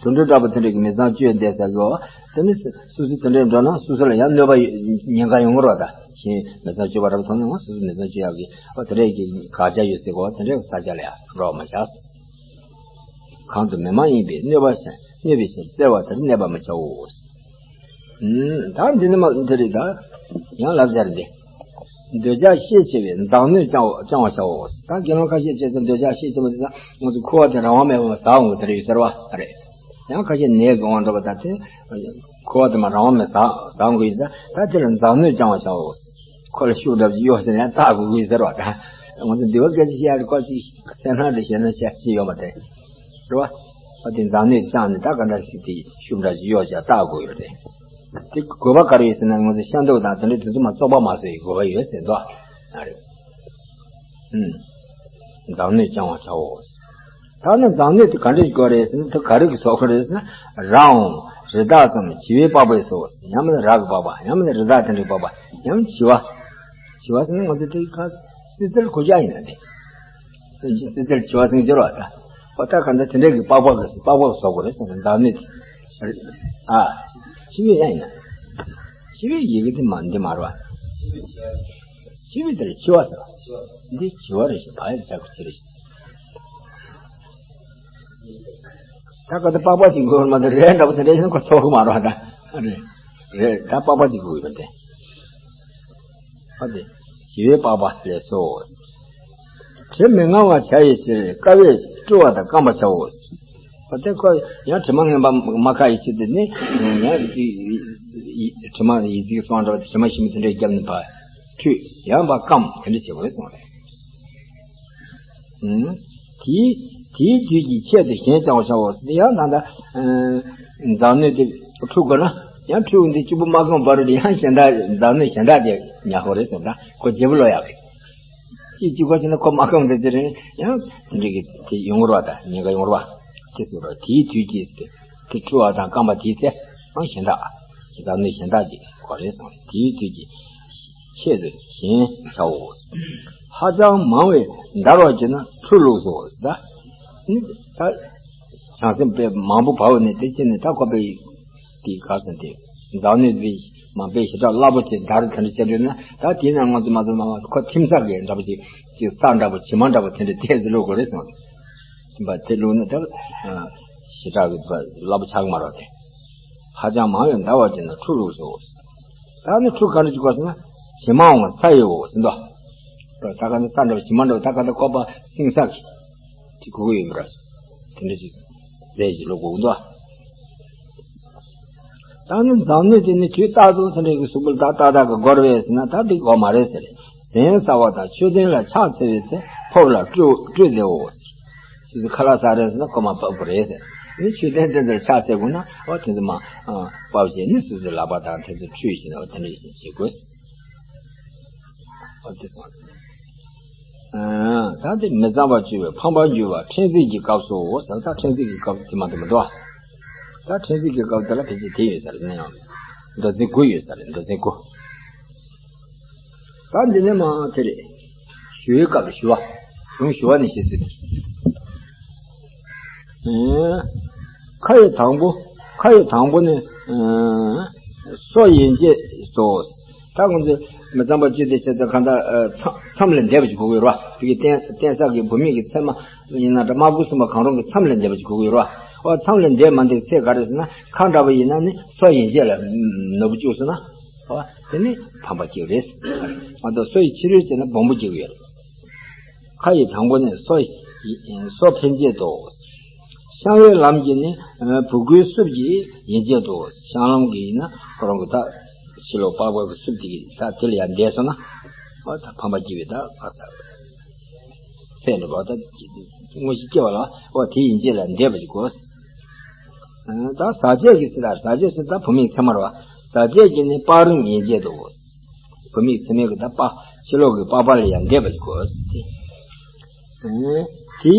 དུད་འགྲོ་འདྲ་པོ་དེ་འདྲ་གི་མི་ཚངས་སྤྱོད་བསྡད་ཟེར་གི། འོ་དེ་ནི་སོ་སོ་དེ་འདྲ་འགྲོ་ན་སོ་སོ་ལ་ཡང་གནོད་པ་ཉེན་ཁ་ཡོང་གི་རེད་བ། ད་གཞན་མི་ཚངས་སྤྱོད་པ་འདྲ་པོ་མཐོང་ན་ང་སོ་སོ་མི་ཚངས་སྤྱོད་ཡག་གི། འོ་དེ་འདྲ་གི་དགག་བྱ་ཡོད་ཟེར་གི། འོ་དེ་འདྲ་གི་ས་ཆ་ལ་ཡང་འགྲོ་བར་མི་བྱ། གང་དུ་མི་མ་ཡིན་པས་གནོད་པ་གནོད་པའི་ཕྱིར་རྩ་བ་དེར་གནས་པར་མི་བྱའོ། ཨུམ། ད་འདི་ནི་མ་འདི་རེད། ད་ཡང་བསླབ་བྱ་རེད་འདི། འདོད་ཆགས་ཤས་ཆེ་བས་མདའ་སྣོད་བཅང་བ་བཅང་བར་བྱའོ། ད་དགེ་སློང་ཁ་ཤས་བྱས་ཙང་འདོད་ཆགས་ཤས་ཆེ་བ་དེ་ད་ང་ཚོ་ཁུ་བ་དེ་རང་དབང་མེད་པར་ཟ་འོང་གི་དེ་འདྲ་ཡོད་ཟེར་བ་རེད། ཡང་ཁ་ཤས་ནད་གི་དབང་འགྲོ་བ་ད་དེ་ཁུ་བ་དེ་མ་རང་དབང་མེད་ཟ་ཟ་འོང་གི་ཡོད་ཙང་། ད་དེ་ལ་མདའ་སྣོད་བཅང་བར་བྱའོ། ཁོ་ལ་ཤུགས་འདྲ་པོ་ཅིག་གཡོག་ཟེར་ན་ཡང་བཏགས་དགོས་ཀྱི་ཟེར་བ་དང་། ང་ཚོ་འདི་བ་སྐད་ཆ་བཤད་ཡག་རེད། ཁོ་ཅིག་སེམས་ནང་དུ་བཤད་ན་བཤད་ཀྱི་ཡོད་མ་རེད། རེད་བ། ཨ་དེ་མདའ་སྣོད་བཅངས་ནས་ད་ག་འདྲ་ཞིག་དེ་ཤུགས་འདྲ་ཞིག་གཡོག་བྱས་བཏགས་དགོས་ཡོད་རེད། དེ་དགོས་པ་ག་རེ་ཡོད་ཟེར་ན། ང་ཚོ་ཤ་འདབ་དང་དེ་འདྲ་དེ་ཚོ་མ་བཙོག་པ་མ་བཟོ་ཡི་དགོས་པ་ཡོད་ཟེར་འདུག་ཨ་རེད། ཨུམ། མདའ་སྣོད་བཅང་བར་བྱའོ། ད་ནི་མདའ་སྣོད་དེ་ག་འདྲ་ཞིག་དགོས་རེད་ཟེར་ན། དེ་ག་རེ་གི་བཟོ་དགོས་རེད་ཟེར་ན། རྭའང་རི་དྭགས་སམ་བྱི་བའི་པགས་པས་སོ། ཡང་མིན་ན་རྭ་གི་པགས་པ། ཡང་མིན་ན་རི་དྭགས་དེ་འདྲའི་པགས་པ། ཡང་བྱི་བ། བྱི་བ་ཟེར་ན་ང་ཚོ་དེ་ཁ་ཙི་ཙིར་གོ་རྒྱུ་ཡིན་ན་དེ། སེམས་ཅན་ཙི་ཙིར་བྱི་བ་ཟེར་གྱི་རེད་བ། ད་འོ་ད་ག་འདྲ་དེ་འདྲའི་གི་པགས་པ་གི་པགས་པ་བཟོ་དགོས་རེད་ཟེར་ན། མདའ་སྣོད་དེ། ཨ། བྱི་བའི་ཡང་ཡིན་ན། བྱི་བའི་ཡི་གེ་དེ་མ་འདི་མ་རེད་བ། བྱི་བའི་དེར་བྱི་བ་ཟེར་བ། འདི་བྱི་བ་རེད་ཤག་བ་ཡི་ཆ་གི་བྱི་རེད་ཤག་ད་ག་ད་པགས་པ་ཞིག་དགོས་མ་གཏོགས་རྭ་འདྲ་པོ་དེ་འདྲ་ཞིག་ཁོ་ཚོ་གི་མ་རེད་བ། ད་རེད། རེད། ད་པགས་པ་ཞིག་དགོས་ཡོད་པ་དེ། ཨ་དེ། བྱི་བའི་པགས་པ་ལས་སོ། དྲི་མི་མངར་བ་བྱ་ཡི་ཕྱིར་དཀའ་བས་བཀྲུ་བ་དང་སྐམ་པར་བྱའོ། འོ་དེ་ཁོ་ཡང་དྲི་མ་ངན་པ་མ་ཁ་ཡི་ཕྱིར་དེ་ནི་ཡང་དྲི་མ་ཡི་ཙིག་སོང་འདྲ་བ་དྲི་མ་ཞིམ་པོ་དེ་འདྲ་བརྒྱབ་ནས་ཕར་བཀྲུས། ཡང་ཕར་སྐམ། དེ་འདྲ་བྱེད་དགོས་རེད་གསུངས་རེད། ཨུམ། དེའི་དེའི་དུས་ཀྱི་ཆེད་དུ་གཞན་བཅང་བར་བྱའོ། ཡང་ད་ལྟ་མདའ་སྣོད་དེ་འཁྲུ་དགོས་ན། ཡང་འཁྲུ་འདི་གཅིག་པུ་མ་སྐམ་བར་དུ་ཡང་གཞན་དག་མདའ་སྣོད་གཞན་དག་དེ་ཉར་དགོས་རེད་གསུངས། ད་ཁོ་བརྗེ་པོ་ལོག་ཡག་གི། ཅིག་གཅིག་པ་བྱས་ན་ཁོ་མ་སྐམ་དེ་ཚེ་རིང་ཡང་དེ་འདྲ་གི་དེ་ཡོང་རོགས་དང་ཉེན་ཁ་ཡོང་རོགས། དེ་ཟེར་རོགས། དེའི་དུས་ཀྱི་དེ་དེ་འཁྲུ་བ་དང་སྐམ་པ་དེའི་ཚེ་ཡང་གཞན་དག་མདའ་སྣོད་གཞན་དག་ཅིག་དགོས་རེད་གསུངས། དེའི་དུས་ཀྱི་ཆེད་དུ་གཞན་བྱའོ། ཧ་ཅང་མང་བས་འདར་བར་གྱུར་ན་ཁྲུ་བླུགས་སོ། ད་ནི་ད་བྱང་སེམས་དཔེ་མང་པོ་བབས་ནས་དེ་ཕྱིན་ནས་ད་ཁོ་པའི་དེ་གར་སོང་སྟེ། མདའ་སྣོད་དཔེ་མང་པོ་ཞེ་དྲག་རླབས་པོ་ཆེ་འདར་དེ་འདྲ་བྱས་འདུག་ན། ད་དེ་ན་ང་ཚོ་མ་ཚོ་མ་མ་ཁོ་ཐིམ་ས་གི་འདྲ་པོ་ཅིག་ཅིག་ས་འདྲ་པོ་བྱེ་མ་འདྲ་པོ་དེ་འདྲ་ཏོག་ཙམ་བླུགས་དགོས་རེད་གསུངས། ཐིམ་པ་དེ་བླུགས་ན་ད་ཞེ་དྲག་གི་རླབས་པོ་ཆགས་མ་རེད་དེ། ཧ་ཅང་མང་བས་འདར་བར་གྱུར་ན་ཁྲུ་བླུགས་སོ། ད་ནི་ཁྲུ་ག་འདྲ་ཅིག་དགོས་ཟེར་ན། བྱེ་མའང་ས་ཡི་འོག་ཟེར་འདུག་ད་ག་ནི་ས་འདྲ་པོ་བྱེ་མ་འདྲ་པོ་ད་ག་ད་ཁོག་པ་སྲིང་ས་གི་དེ་གོ་གི་ཡོད་མ་རེད། དེ་འདྲ་ཞིག་རེད་ཅེས་ལབ་དགོས་འདུག་ད་ནི་མདའ་སྣོད་དེ་ནི་དུས་རྟག་ཏུ་དེ་འདྲ་གི་གཟུགས་པོ་ལ་ད་ཏག་ཏག་གི་དགོས་རེད་ཟེར་ན། ད་འདི་དགོས་མ་རེད་ཟེར། གཟན་ཟ་བ་དང་མཆོད་རྟེན་ལ་ཕྱག་འཚལ་བའི་ཚེ་ཕོར་པ་ལ་བཀྲུ་བཀྲུས་ཏེའོ། སོ་སོ་ཁ་ལག་ཟ་རེད་ཟེར་ན་ཁོ་མ་ཕོར་པ་རེད་ཟེར། ནི་མཆོད་རྟེན་དེ་ཚོར་ཕྱག་འཚལ་དགོས་ན། འོ་དེ་ཚོ་མ་ཕབ་བྱས་ནས་སོ་སོའི་ལག་པ་དང་དེ་ཚོ་བཀྲུས་བྱས་ནས་འོ་དེ་འདྲ་ཞིག་བྱེད་དགོས། འོ་དེ་སོང་། ཨ། ད་དེ་མི་གཙང་བ་སྤྱོད་པའི་ཕམ་པར་འགྱུར་བ་ཕྲན་ཚེགས་ཀྱི་སྐབས་སུ་ཟེར། ད་ཕྲན་ཚེགས་ཀྱི་སྐབས་དེ་མ་གཏོགས་མི་འདུག་ཨ། ད་ཕྲན་ཚེགས་ཀྱི་སྐབས་དེ་ལ་ཕལ་ཆེར་དེ་ཡོད་ས་རེད། ནས་ཡང་མདོ་འཛིན་དགུ་ཡོད་ས་རེད། མདོ་འཛིན་དགུ། ད་འདི་ནས་མ་དེ་རེད། ཞུ་བའི་སྐབས་ལ་ཞུ་བ། གཞུང་ཞུ་བ་ནས་བཤད་ཚུལ་དེ། ཨེ། ཁ་ཡི་དང་པོ། ཁ་ཡི་དང་པོ་ནི། ཨེ། སོ་ཡན་ཆད་དོ། ད་ཁོང་ཚོས་མི་གཙང་བ་སྤྱོད་དེ་བྱས་ཏེ་གང་ལྟར། ཨེ། མཚམས་མཚམས་ལས་འདས་པ་ཅིག་དགོས་ཀྱི་ཡོད་རེད་བ། དེ་གི་བསྟན་བསྟན་ས་གི་བུད་མེད་ཀྱི་མཚན་མ་ཡིན་ན་འདྲ། རྨ་བུ་གསུམ་པ་གང་རུང་གི་མཚམས་ལས་འདས་པ་ཅིག་དགོས་ཀྱི་ཡོད་རེད་བ། འོ། མཚམས་ལས་འདས་མ་འདས་ཚེ་ག་རེ་ཟེར་ན། ཁ་འདྲ་བ་ཡིན་ན་ནི་སོ་ཡན་ཆད་ལ་ནོར་བུ་བཅུག་སོང་ན། འོ། དེ་ནི་ཕམ་པ་གཅིག་རེད། མ་གཏོགས་སོ་ཡི་ཕྱི་རོལ་བྱས་ན་སྦོམ་པོ་གཅིག་ཡོད་རེད། ཁ་ཡི་དང་པོ་ནི་སོ། སོ་ཕན་ཆད་དོ། བཤང་བའི་ལམ་གྱི་ནི་བུ་གུའི་སྲུབས་ཀྱི་ཡན་ཆད་དོ། བཤང་ལམ་གྱི་ཡིན་ན་ཁོ་རང་གི་ད་ཕྱི་ལོགས་པགས་པ་གི་སྲུབས་དེ་གི་ད་དེ་ལ་ཡར་འདས་སོང་ན། འོ། ད་ཕམ་པ་སྐྱེ་བའི་ད་ཨ་ས་ཚད་ནི་བ་ད་དངོས་གཞི་སྐྱེ་བ་ལ། འོ། དེ་ཡན་ཆད་ལ་འདས་པ་ཅིག་དགོས། ད་ཟག་བཅས་ཀྱི་ཟེར། ད་ཟག་བཅས་ཟེར་ད་བུད་མེད་མཚན་མ་རེད་བ། ཟག་བཅས་ཀྱི་ནི་པགས་རིམ་ཡན་ཆད་དོ། བུད་མེད་མཚན་མའི་གི་ད་པགས། ཕྱི་ལོགས་ཀྱི་པགས་པ་ལ་ཡང་འདས་པ་ཅིག་དགོས། དེ་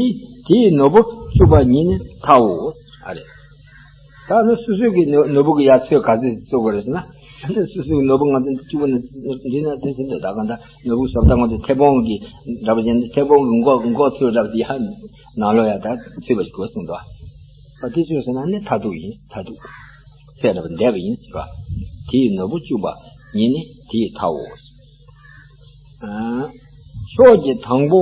དེའི་ནོར་བུ་བཅུག་པ་ཉིད་ནི་མཐའོ། ཨ་རེད། ད་ནི་སོ་སོའི་གི་ནོར་ནོར་བུ་གི་ཡ་ཚོད་ག་ཚོད་བཅུག་དགོས་རེད་ཟེར་ན། ཨ་ནི་སོ་སོའི་གི་ནོར་བུ་ང་ཚོ་འདི་བཅུག་པ་ནི་འདི་ན་དེ་ཟེར་འདོད། ད་གང་ལྟར་ནོར་བུ་བཟོ་ལྟ་ང་ཚོ་མཐེ་བོང་གི་འདྲ་པོ་བྱས་ནས། མཐེ་བོང་གི་མགོ་མགོ་ཚུད་འདྲ་པོ་དེ་ཡ་ནང་ལོགས་ཡ་ད་ཚུད་པ་ཞིག་དགོས་གསུངས་འདུག། ཨ། དེ་ཚོད་ཟེར་ན་ནི་མཐར་ཐུག་ཡིན། མཐར་ཐུག་ཚད་འདྲ་པོ་འདས་པ་ཡིན་ཟེར་བ། དེའི་ནོར་བུ་བཅུག་པ་ཉིད་ནི་དེའི་མཐའོ། ཕྱོགས་ཀྱི་དང་པོ།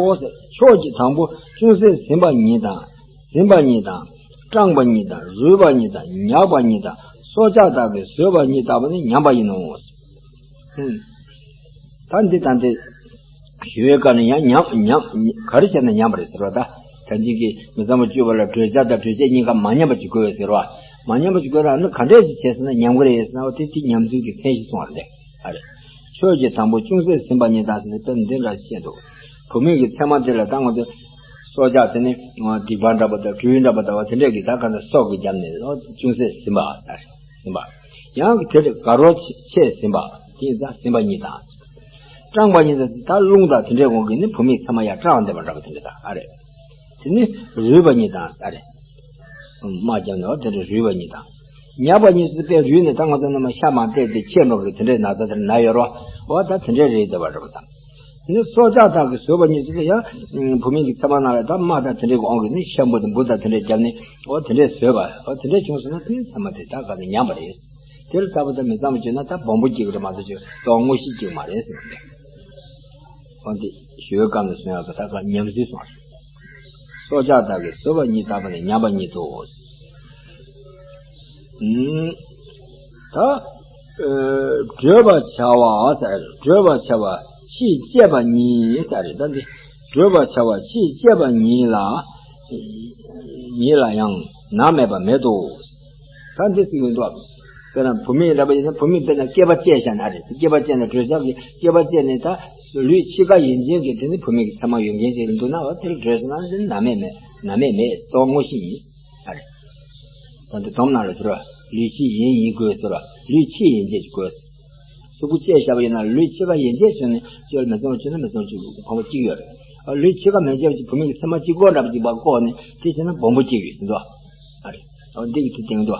ཕྱོགས་ཀྱི་དང་པོ་ཅུང་ཟད་ཟིན་པ་ཉིད་དང་། ཟིན་པ་ཉིད་དང་། སྐྲངས་པ་ཉིད་དང་། རུལ་བ་ཉིད་དང་། ཉག་པ་ཉིད་དང་། སྲོག་ཆགས་དག་གིས་ཟོས་པ་ཉིད་ལྟ་བུ་ནི་ཉམས་པ་ཡིན་ནོ། ཨུམ། ད་འདི་ད་འདི་ཞུ་བའི་སྐབས་ནས་ཡང་ཉམས་ཉམས་ག་རེ་བྱས་ན་ཉམས་པ་རེད་ཟེར་བ། ད་ད་ཅིག་གི་མི་གཙང་བ་སྤྱོད་པ་ལ་གྲོས་བྱ་དང་གྲོས་བྱེད་གཉིས་ཀ་མ་ཉམས་པ་ཅིག་དགོས་ཟེར་བ། མ་ཉམས་པ་ཅིག་དགོས་ན་ནི་ག་འདྲས་ཞིག་བྱས་ཟེར་ན་ཉམས་ཀྱི་རེད་ཟེར་ན། འོ། དེ་དེ་ཉམས་ཚུལ་གྱི་མཚན་ཞིག་གསུངས་པ་རེད། ཨ་རེད། ཕྱོགས་ཀྱི་དང་པོ་ཅུང་ཟད་ཟིན་པ་ཉིད་དང་ཟེར་ནས་དཔེར་ན་འདི་འདྲ་བཤད་འདུག། བུད་མེད་ཀྱི་མཚན་མ་དེ་ལ་ད་ང་ཚོ་སྲོག་ཆགས་དེ་ནི་སྡིག་པ་འདྲ་པོ་དང་སྦྲུལ་འདྲ་པོ་དང་བ་དེ་འདྲས་ཀྱིས་ད་ག་ཚོད་སྲོག་གིས་བརྒྱབ་ནས། འོ། ཅུང་ཟད་ཟིན་པ་ཟེར། ཟིན་པ། ཡང་དེར་དགའ་རོགས་ཆེ་ཟིན་པ། དེ་ཡིན་ཙང་ཟིན་པ་ཉིད་དང་། སྐྲངས་པ་ཉིད་དང་། ད་རླུང་དང་དེ་འདྲས་འོང་གི་ནི་བུད་མེད་མཚན་མ་ཡར་སྐྲངས་བསྡད་པ་འདྲ་པོ་དེ་འདྲས་དང་། ཨ་རེད། དེ་ནི་རུལ་བ་ཉིད་དང་། ཨ་རེད། དམག་བརྒྱབ་ནས། འོ། དེ་འདྲ་རུལ་བ་ཉིད་དང་། ཉག་པ་ཉིད་དུ་དཔེ་རུལ་ནས་ད་ང་ཚོ་རྣམས་ཤ་མར་བལྟས་ཏེ་ཆད་འགྲོ་གི་དེ་འདྲའི་ན་ཚ་དེར་ན་ཡོད་རོ། འོ། ད་དེ་འདྲའི་རེད་བསྡད་པ་འདྲ་པོ་དང་། ནི་སྲོག་ཆགས་དག་གིས་ཟོས་པ་ཉིད་དུ་ཡང་བུད་མེད་ཀྱི་མཚན་མ་རྣམས་ལ་ད་དམག་དང་དེ་འདྲའི་འོང་གི་ནི་ཤམ་བུ་དང་འབུ་དང་དེ་འདྲའི་བརྒྱབ་ནས། འོ། དེ་འདྲའི་ཟོས་པ། འོ། དེ་འདྲའི་བྱུང་སོང་ན་དེ་མཚན་མ་དེ་ད་ག་ནས་ཉམས་པ་རེད། དེ་ལ་ལྟ་བུ་དང་མི་གཙང་བ་བྱུང་ན་ད་སྦོམ་པོ་སྐྱེ་གི་རེད་མ་གཏོགས་ཅིག་ཏོག་དངོས་གཞི་སྐྱེ་གི་མ་རེད་ཟེར་བ་རེད། འོ། འདི་ཞུ་བའི་སྐབས་ནས་གསུང་ཡག་པོ་ད་ག་ཉམས་ཚུལ་གསུངས་པ་རེད། སྲོག་ཆགས་དག་གིས་ཟོས་པ་ཉིད་ལྟ་བུ་ནི་ཉམས་པ་ཉིད་དོ། ཨུམ། ད། ཨ། བགྲོད་པར་བྱ་བ་ཟེར། བགྲོད་པར་བྱ་བ་ཕྱིས་སྐྱེས་པ་ཉིད་ཟེར་རེད། ད་འདི་བགྲོད་པར་བྱ་བ་ཕྱིས་སྐྱེས་པ་ཉིད་ལ། ཉིད་ལ་ཡང་ནམ་མེད་པ་མེད་དོ། ད་འདི་ཟེར་གྱི་འདུག། དཔེར་ན་བུད་མེད་འདྲ་པོ་ཡིན་ན། བུད་མེད་དཔེར་ན་སྐྱེས་པ་སྐྱེས་བཞག་ན་རེད། སྐྱེས་པ་སྐྱེས་ནས་གྲོད་ཁྱག་གི་སྐྱེས་པ་སྐྱེས་ནས་ད་ལུས་འཆི་ཁ་ཡན་ཆད་ཀྱི་དེ་ནི་བུད་མེད་ཀྱི་མཚན་མ་ཡོད་མཁན་ཅིག་འདུག་ན། འོ། དེར་བགྲོད་ཟེར་ན་ནམ་མེད་མེད། ནམ་མེད་མེད། ཏོག་དངོས་གཞི་ཡིན། ཨ་རེད། ད་འདི་སྡོམ་ནང་ལ་ཟེར་བ། ལུས་འཆི་ཡན་ཡིན་དགོས་ཟེར་བ། ལུས་འཆི་ཡན་ཆད་ཀྱི་དགོས། གཟུགས་པོ་བཅད་བཞག་པ་ཡིན་ན་ལུས་འཆི་ཁ་ཡན་ཆད་བཟོས་ནས་སྤྱོད་ལ་མི་གཙང་བ་བྱུང་ན་མི་གཙང་བ་བྱུང་། ཕོ་མོ་གཅིག་ཡོད་རེད། ཨ། ལུས་འཆི་ཁ་མི་འཆི་བ་ཅིག་བུད་མེད་ཀྱི་མཚན་མ་གཅིག་པོ་འདྲ་པོ་ཅིག་པ་བཀོག་ནས་དེ་བྱས་ན་སྦོམ་པོ་གཅིག་ཡོད་ཟེར་འདུག། ཨ་རེད། འོ། འདི་གི་དེ་སྟེང་དུ།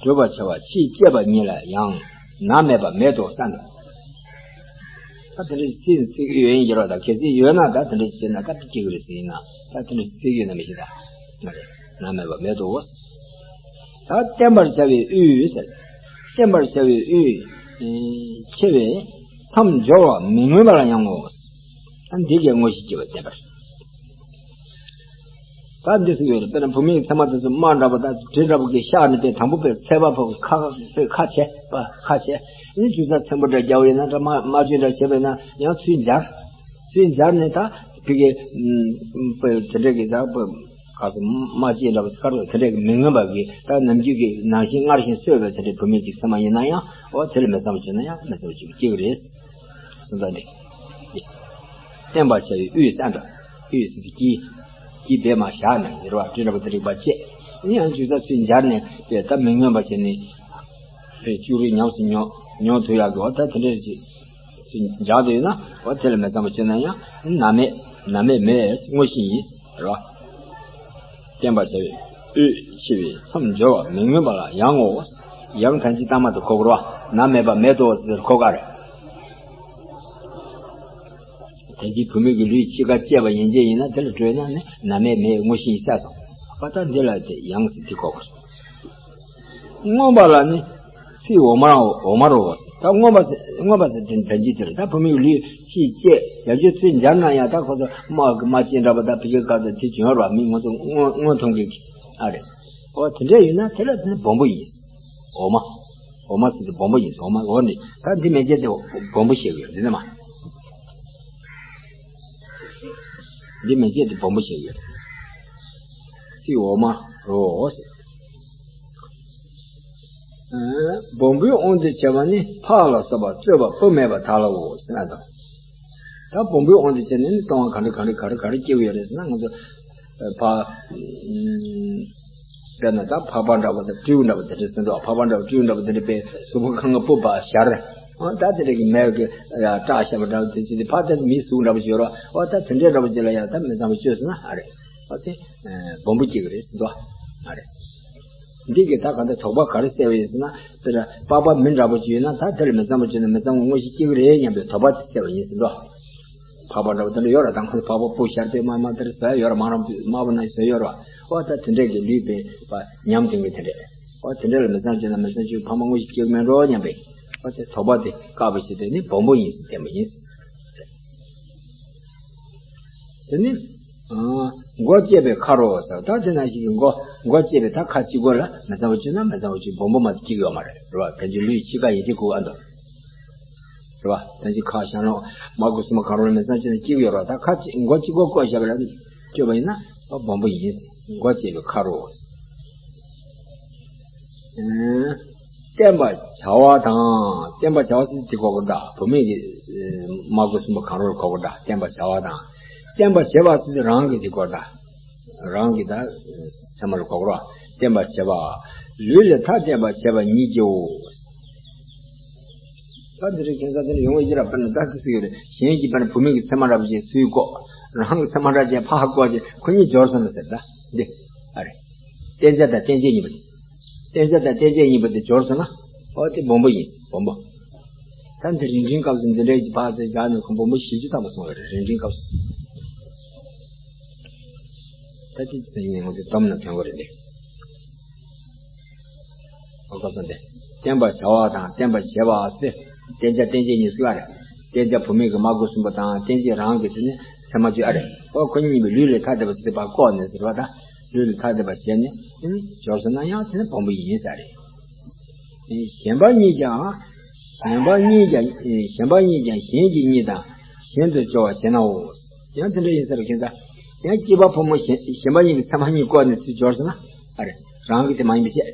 བགྲོད་པར་བྱ་བ་ཕྱིས་སྐྱེས་པ་ཉིད་ལ་ཡང་ནམ་མེད་པ་མེད་དོ་བསམ་དང་། ད་དེ་འདྲ་ཞིག་སྲིད་ཡོད་ཡིན་གྱི་རོ། ད་གལ་སྲིད་ཡོད་ན་ད་དེ་འདྲ་ཞིག་བྱས་ན་ད་སྐྱེ་གི་རེད་ཟེར་ཡིན་ན། ད་དེ་འདྲ་ཞིག་སྲིད་ཡོད་ན་མི་ཤེས་ད། ཨ་རེད། ནམ་མེད་པ་མེད་དོ། ད་བསྟེན་པར་བྱ་བའི་དབུས་ཟེར། བསྟེན་པར་བྱ་བའི་དབུས། ཨེ། ཆེ་བས་མཚམས་སྦྱོར་བ་མི་མངོན་པ་ལ་ཡང་ངོ་། ད་འདི་གའི་དངོས་གཞི་སྐྱེ་བ་བསྟེན་པར། ད་འདི་ཟེར་ཡོད་རེད། དཔེར་ན་བུད་མེད་ཀྱི་མཚན་མ་དེ་ཚོ་དམག་འདྲ་པོ་དང་དེ་འདྲ་པོ་གི་ཤག་ནས་དཔེ་དང་པོ་དཔེ་ཚད་པ་ཕོག་གི་ཁ་ཁ་དཔེ་ཁ་ཕྱེ་བ། ཁ་ཕྱེ། ཨ་ནི་ཅུང་ཟད་ཚེམ་པོ་འདྲ་རྒྱག་པ་ཡིན་ན་འདྲ། དམག་དམག་ཇུས་འདྲ་བྱས་པ་ཡིན་ན་ཡང་ཚུར་འབྱར། ཚུར་འབྱར་ནས་ད་ཕ་གི། ཨུམ། དཔེ་དེ་འདྲས་ཀྱི་ད་དཔེ་ག་ཟེར། དམག་སྤྱི་འདྲ་པོ་ཟེར་ག་རེ། དེ་འདྲས་ཀྱི་མི་མངོན་པ་གི་ད་ནམ་རྒྱུན་གྱི་ནང་བཞིན་སྔར་བཞིན་གསོས་པའི་དེ་འདྲས་བུད་མེད་ཀྱི་མཚན་མ་ཡིན་ན་ཡང་། འོ། དེ་ལ་མི་གཙང་བ་བྱུང་ན་ཡང་མི་གཙང་བ་བྱུང་སྐྱེ་གི་རེད། སོང་ཙང་འདི། འདི། བསྟེན་པར་བྱ་བའི་དབུས་བསྟེན་དང་། དབུས་ཟེར་དུས་དཀྱིལ། དཀྱིལ་དེ་མར་བཞག་ནས་ཡོད་རེད་བ། དེ་འདྲ་པོ་དེ་རིགས་པ་བཅས། ཨ་ནི་ཡང་ཅུང་ཟད་ཚུར་འབྱར་ནས་དཔེ་ད་མི་མངོན་པ་བྱས་ནས། དཔེ་ལྕུག་རིགས་ཉམས་སུ་མྱོང་མྱོང་ཐུབ་ཡག་གི། འོ། ད་དེ་འདྲ་ཅིག་ཚུར་འབྱར་དུ་ཡོད་ན། འོ། དེ་ལ་མི་གཙང་བ་བྱུང་ན་ཡང་ནམ་མེད། ན་མེད་མེད་དངོས་གཞི་ཡིན། རེད་བ། བསྟན་པར་བྱ་བའི་དབུས་ཕྱི་བའི་མཚམས་སྦྱོར་བ་མི་མངོན་པ་ལ་ཡང་ངོ་། ཡང་ད་ཅི་ལྟ་མ་དེ་གོ་དགོས་རེད་བ། ན་མེད་པ་མེད་དོ་ཟེར་གོ་ག་རེད། དེ་ཅི་བུད་མེད་ཀྱི་ལུས་ཕྱི་ཁ་བཅད་པ་ཡན་ཆད་ཡིན་ན་དེ་ལ་གྲོལ་ན་ནི་ན་མེད་མེད་དངོས་གཞི་ཡིན་ས་སོང་། ཨ་ད་འདི་ལ་དེ་ཡང་ཟེར་དེ་གོ་དགོས་སོང་། མངོན་པ་ལ་ནི་ཚིག་འོག་མར་འོག་མར་རོ། ད་མངོན་པ་ཟེར་མངོན་པ་ཟེར་དེ་ད་ཅི་ཟེར། ད་བུད་མེད་ཀྱི་ལུས་ཕྱིས་བཅད་ཡང་བཅོས་ཚུལ་སྦྱར་ན་ཡང་ད་ཁོ་ཚོ་དམག་གི་དམག་ཆེན་འདྲ་པོ་ད་ཕི་ཁའི་ཁ་ཚོ་དེ་བྱོན་ར་མི་ང་ཚོ་མངོན་མངོན་མཐོང་གི་ཨ་རེད། ཨོ་དེ་འདྲ་ཡིན་ན་དེ་ལ་དེ་ནི་སྦོམ་པོ་ཡིན། འོག་མ། འོག་མ་ཟེར་དེ་སྦོམ་པོ་ཡིན། འོག་མ་འོག་ནི་ད་འདི་མན་ཆད་དེ་སྦོམ་པོ་བཤད་ཡོད་འདི་ནི་མ། འདི་མན་ཆད་དེ་སྦོམ་པོ་བཤད་ཡོད། ཚིག་འོག་མ་རོ་ཟེར། སྦོམ་པོའི་དབང་དུ་བྱས་པ་ནི་ཕག་ལ་སོགས་པ་རྩོད་པ་སྤུ་མེད་པ་དག་ལའོ་ཟེར་ན་དང་། ད་སྦོམ་པོའི་དབང་དུ་བྱས་ནས་ནི་སྟོང་པ་ག་འདྲ་ག་འདྲ་ག་རེ་ག་རེ་སྐྱེ་གི་ཡོད་རེད་ཟེར་ན་ང་ཚོ་ཕ་དཔེར་ན་ད་ཕག་པ་འདྲ་བོ་དང་སྤྲེའུ་འདྲ་བོ་དེ་འདྲ་ཟེར་འདུག་ཕག་པ་འདྲ་བོ་སྤྲེའུ་འདྲ་བོ་དེ་འདྲ་པའི་གཟུགས་པོ་གང་ག་སྤུ་བ་ཞར། ཨོ་ད་དེ་འདྲ་གི་མེར་གི་སྐྲག་བཤད་པ་འདྲ་བོ་དེ་ཚོ་དེ་ཕག་དེ་མིའི་གཟུགས་འདྲ་བོ་ཞིག་ཡོད་ར། ཨོ་ད་དེ་འདྲའི་འདྲ་བོ་ཅིག་ལ་ཡང་ད་མི་གཙང་པོ་བཅོས་ཟེར་ན་ཨ་རེད། ཨོ་དེ་སྦོམ་པོ་སྐྱེ་གི་རེད་ཟེར་འདུག་ཨ་རེད། འདི་གི་ད་ག་འདྲ་དོགས་པ་ག་རེ་སེལ་བ་ཡིན་ཟེར་ན། དཔེར་ན་པགས་པ་མི་འདྲ་པོ་ཅིག་ཡོད་ན་ད་དེ་ལ་མི་གཙང་པོ་བཅོས་ན་མི་གཙང་པོ་དངོས་གཞི་སྐྱེ་གི་རེད་སྙམ་པའི་དོགས་པ་དེ་སེལ་བ་ཡིན་ཟེར་འདུག་ཕག་པ་འདྲ་བོ་དེ་འདྲ་ཡོད་ར། དང་ཁོ་ཕག་པ་སྤུ་ཞར་དེ་དམར་དམར་དེ་འདྲ་བཟོ་ཡ་ཡོད་ར། དམར་རམ་དམར་པོ་ནང་བཟོ་ཡ་ཡོད་ར། ཨོ་ད་དེ་འདྲས་ཀྱི་ལུས་པའི་པ་ཉམས་ལྡན་གྱི་དེ་འདྲས། ཨོ་དེ་འདྲས་ལ་མི་གཙང་བཅོས་ན་མི་གཙང་བཅོས་ཕག་པ་དངོས་གཞི་སྐྱེ་གི་མེད་འགྲོ་སྙམ་པའི་ཨོ་དེ་དོགས་པ་དེ་བཀག་པ་བྱེད་དུས་ནི་སྦོམ་པོ་ཡིན་ཟེར་བསྟན་པ་ཡིན། དེ་ནི། ཨ། མགོ་བཅད་པའི་ཁ་རོ་ཟེར། ད་དེ་ན་ཞིག་གི་མགོ་མགོ་བཅད་པའི་ད་ཁ་གཅིག་པོ་ལ་མི་གཙང་བ་བཅོས་ན་མི་གཙང་བ་བཅོས་སྦོམ་པོ་མ་གཅིག་ཡོད་མ་རེད། རེད་བ། དེ་ཚོའི་ལུས་ཕྱི་ཁ་ཡིན་གཅིག་གོ་ཨ་འདུག་རེད་བ། དེ་ཚོའི་ཁ་ཤ་ནོ་མ་གོ་སུ་མ་གང་རོ་ལ་མི་གཙང་བཅོས་ན་གཅིག་ཡོད་རེད་བ། ད་ཁ་གཅིག་མགོ་གཅིག་པོ་བཀོག་བཞག་པ་ལ་བཅོས་པ་ཡིན་ན་སྦོམ་པོ་ཡིན། མགོ་བཅད་པའི་ཁ་རོ། བསྟན་པ་བྱ་བ་དང་། བསྟན་པ་བྱ་བ་ཟེར་དེ་གོ་དགོས་ད། བུད་མེད་ཀྱི་མ་གོ་སུམ་པ་གང་རོ་ལ་གོ་དགོས་ད། བསྟན་པ་བྱ་བ་དང་། བསྟན་པ་བྱེད་པ་ཟེར་དེ་རང་གི་དེ་གོ་ད། རང་གི་ད་ཚད་མ་ལ་གོ་དགོས་ར། བསྟན་པ་བྱེད་པ། ལུས་ལས་ཐ་དད་པ་བྱེད་པ་ཉིད་ཀྱིའོ། ད་འདི་རིགས་ཁྱད་མཚར་དེ་ནི་ཡོང་བའི་རྒྱུ་ར། དཔེར་ན་ད་དེ་ཟེར་གྱི་རེད། གཞན་གྱིས་དཔེར་ན་བུད་མེད་ཀྱི་ཚད་མ་འདྲ་པོ་ཅིག་ཚུར་བཀོག་རང་གི་ཚད་མ་འདྲ་ཅན་ཕར་བཀོག་ཅིག་ཁོ་གཉིས་སྦྱོར་སོང་ན་ཟེར་ད་འདི་ཨ་རེད། བསྟན་བྱ་དང་བསྟན་བྱེད་གཉིས་པོ་དེ། བསྟན་བྱ་དང་བསྟན་བྱེད་གཉིས་པོ་དེ་སྦྱོར་སོང་ན། ཨོ་དེ་སྦོམ་པོ་ཡིན་སྦོམ་པོ། ད་འདི་རིང་འབྲིང་སྐབས་སུ་འདི་འདྲའི་གི་ཕར་ཚུར་སྦྱར་ནས་ཁོ་སྦོམ་པོ་བཞི་བཅུ་ཐམ་པ་སོང་བ་རེད། རིང་འབྲིང་སྐབས་སུ། ད་དེ་ཚོ་ཡིན་ངོ་དེ་སྡོམ་ན་ཐོན་གོ་རེད་འདི། ཨོ་སྐབས་སུ་འདི། བསྟན་པ་བྱ་བ་དང་བསྟན་པ་བྱེད་པ་ཟེར། བསྟན་བྱ་བསྟན་བྱེད་གཉིས་སུ་ཨ་རེད། བསྟན་བྱ་བུད་མེད་ཀྱི་མ་གོ་སུམ་པ་དང་བསྟན་བྱེད་རང་གི་དེ་ནི་ཚད་མ་བཅུ་ཨ་རེད། ཨོ་ཁོ་གཉིས་པོ་ལུས་ལས་ཐ་དད་པ་ཟེར་དེ་ཕར་བཀོག་ནས་ཟེར་བ་དང་། ལུས་ལས་ཐ་དད་པ་བྱས་ནས་དེ་ནི་སྦྱོར་སོང་ན་ཡང་དེ་ནི་སྦོམ་པོ་ཡིན་ས་རེད། གཞན་པ་གཉིས་ཀྱང་། གཞན་པ་གཉིས་ཀྱང་གཞན་པ་གཉིས་ཀྱང་གཞན་གྱི་གཉིས་དང་གཞན་དུ་སྦྱོར་བ་བྱེད་ནའོ། ཡང་དེ་འདྲ་ཡིན་ས་རེད་ཁྱེད་ཚ། ཡང་སྐྱེས་པ་ཕོ་མོ་གཞན་གཞན་པ་གཉིས་ཀྱི་ཚད་མ་གཉིས་བཀོག་ནས་ཚུར་སྦྱོར་སོང་ན། ཨ་རེ། རང་གི་དེ་མ་ཡིན་པའི་ཕྱིར།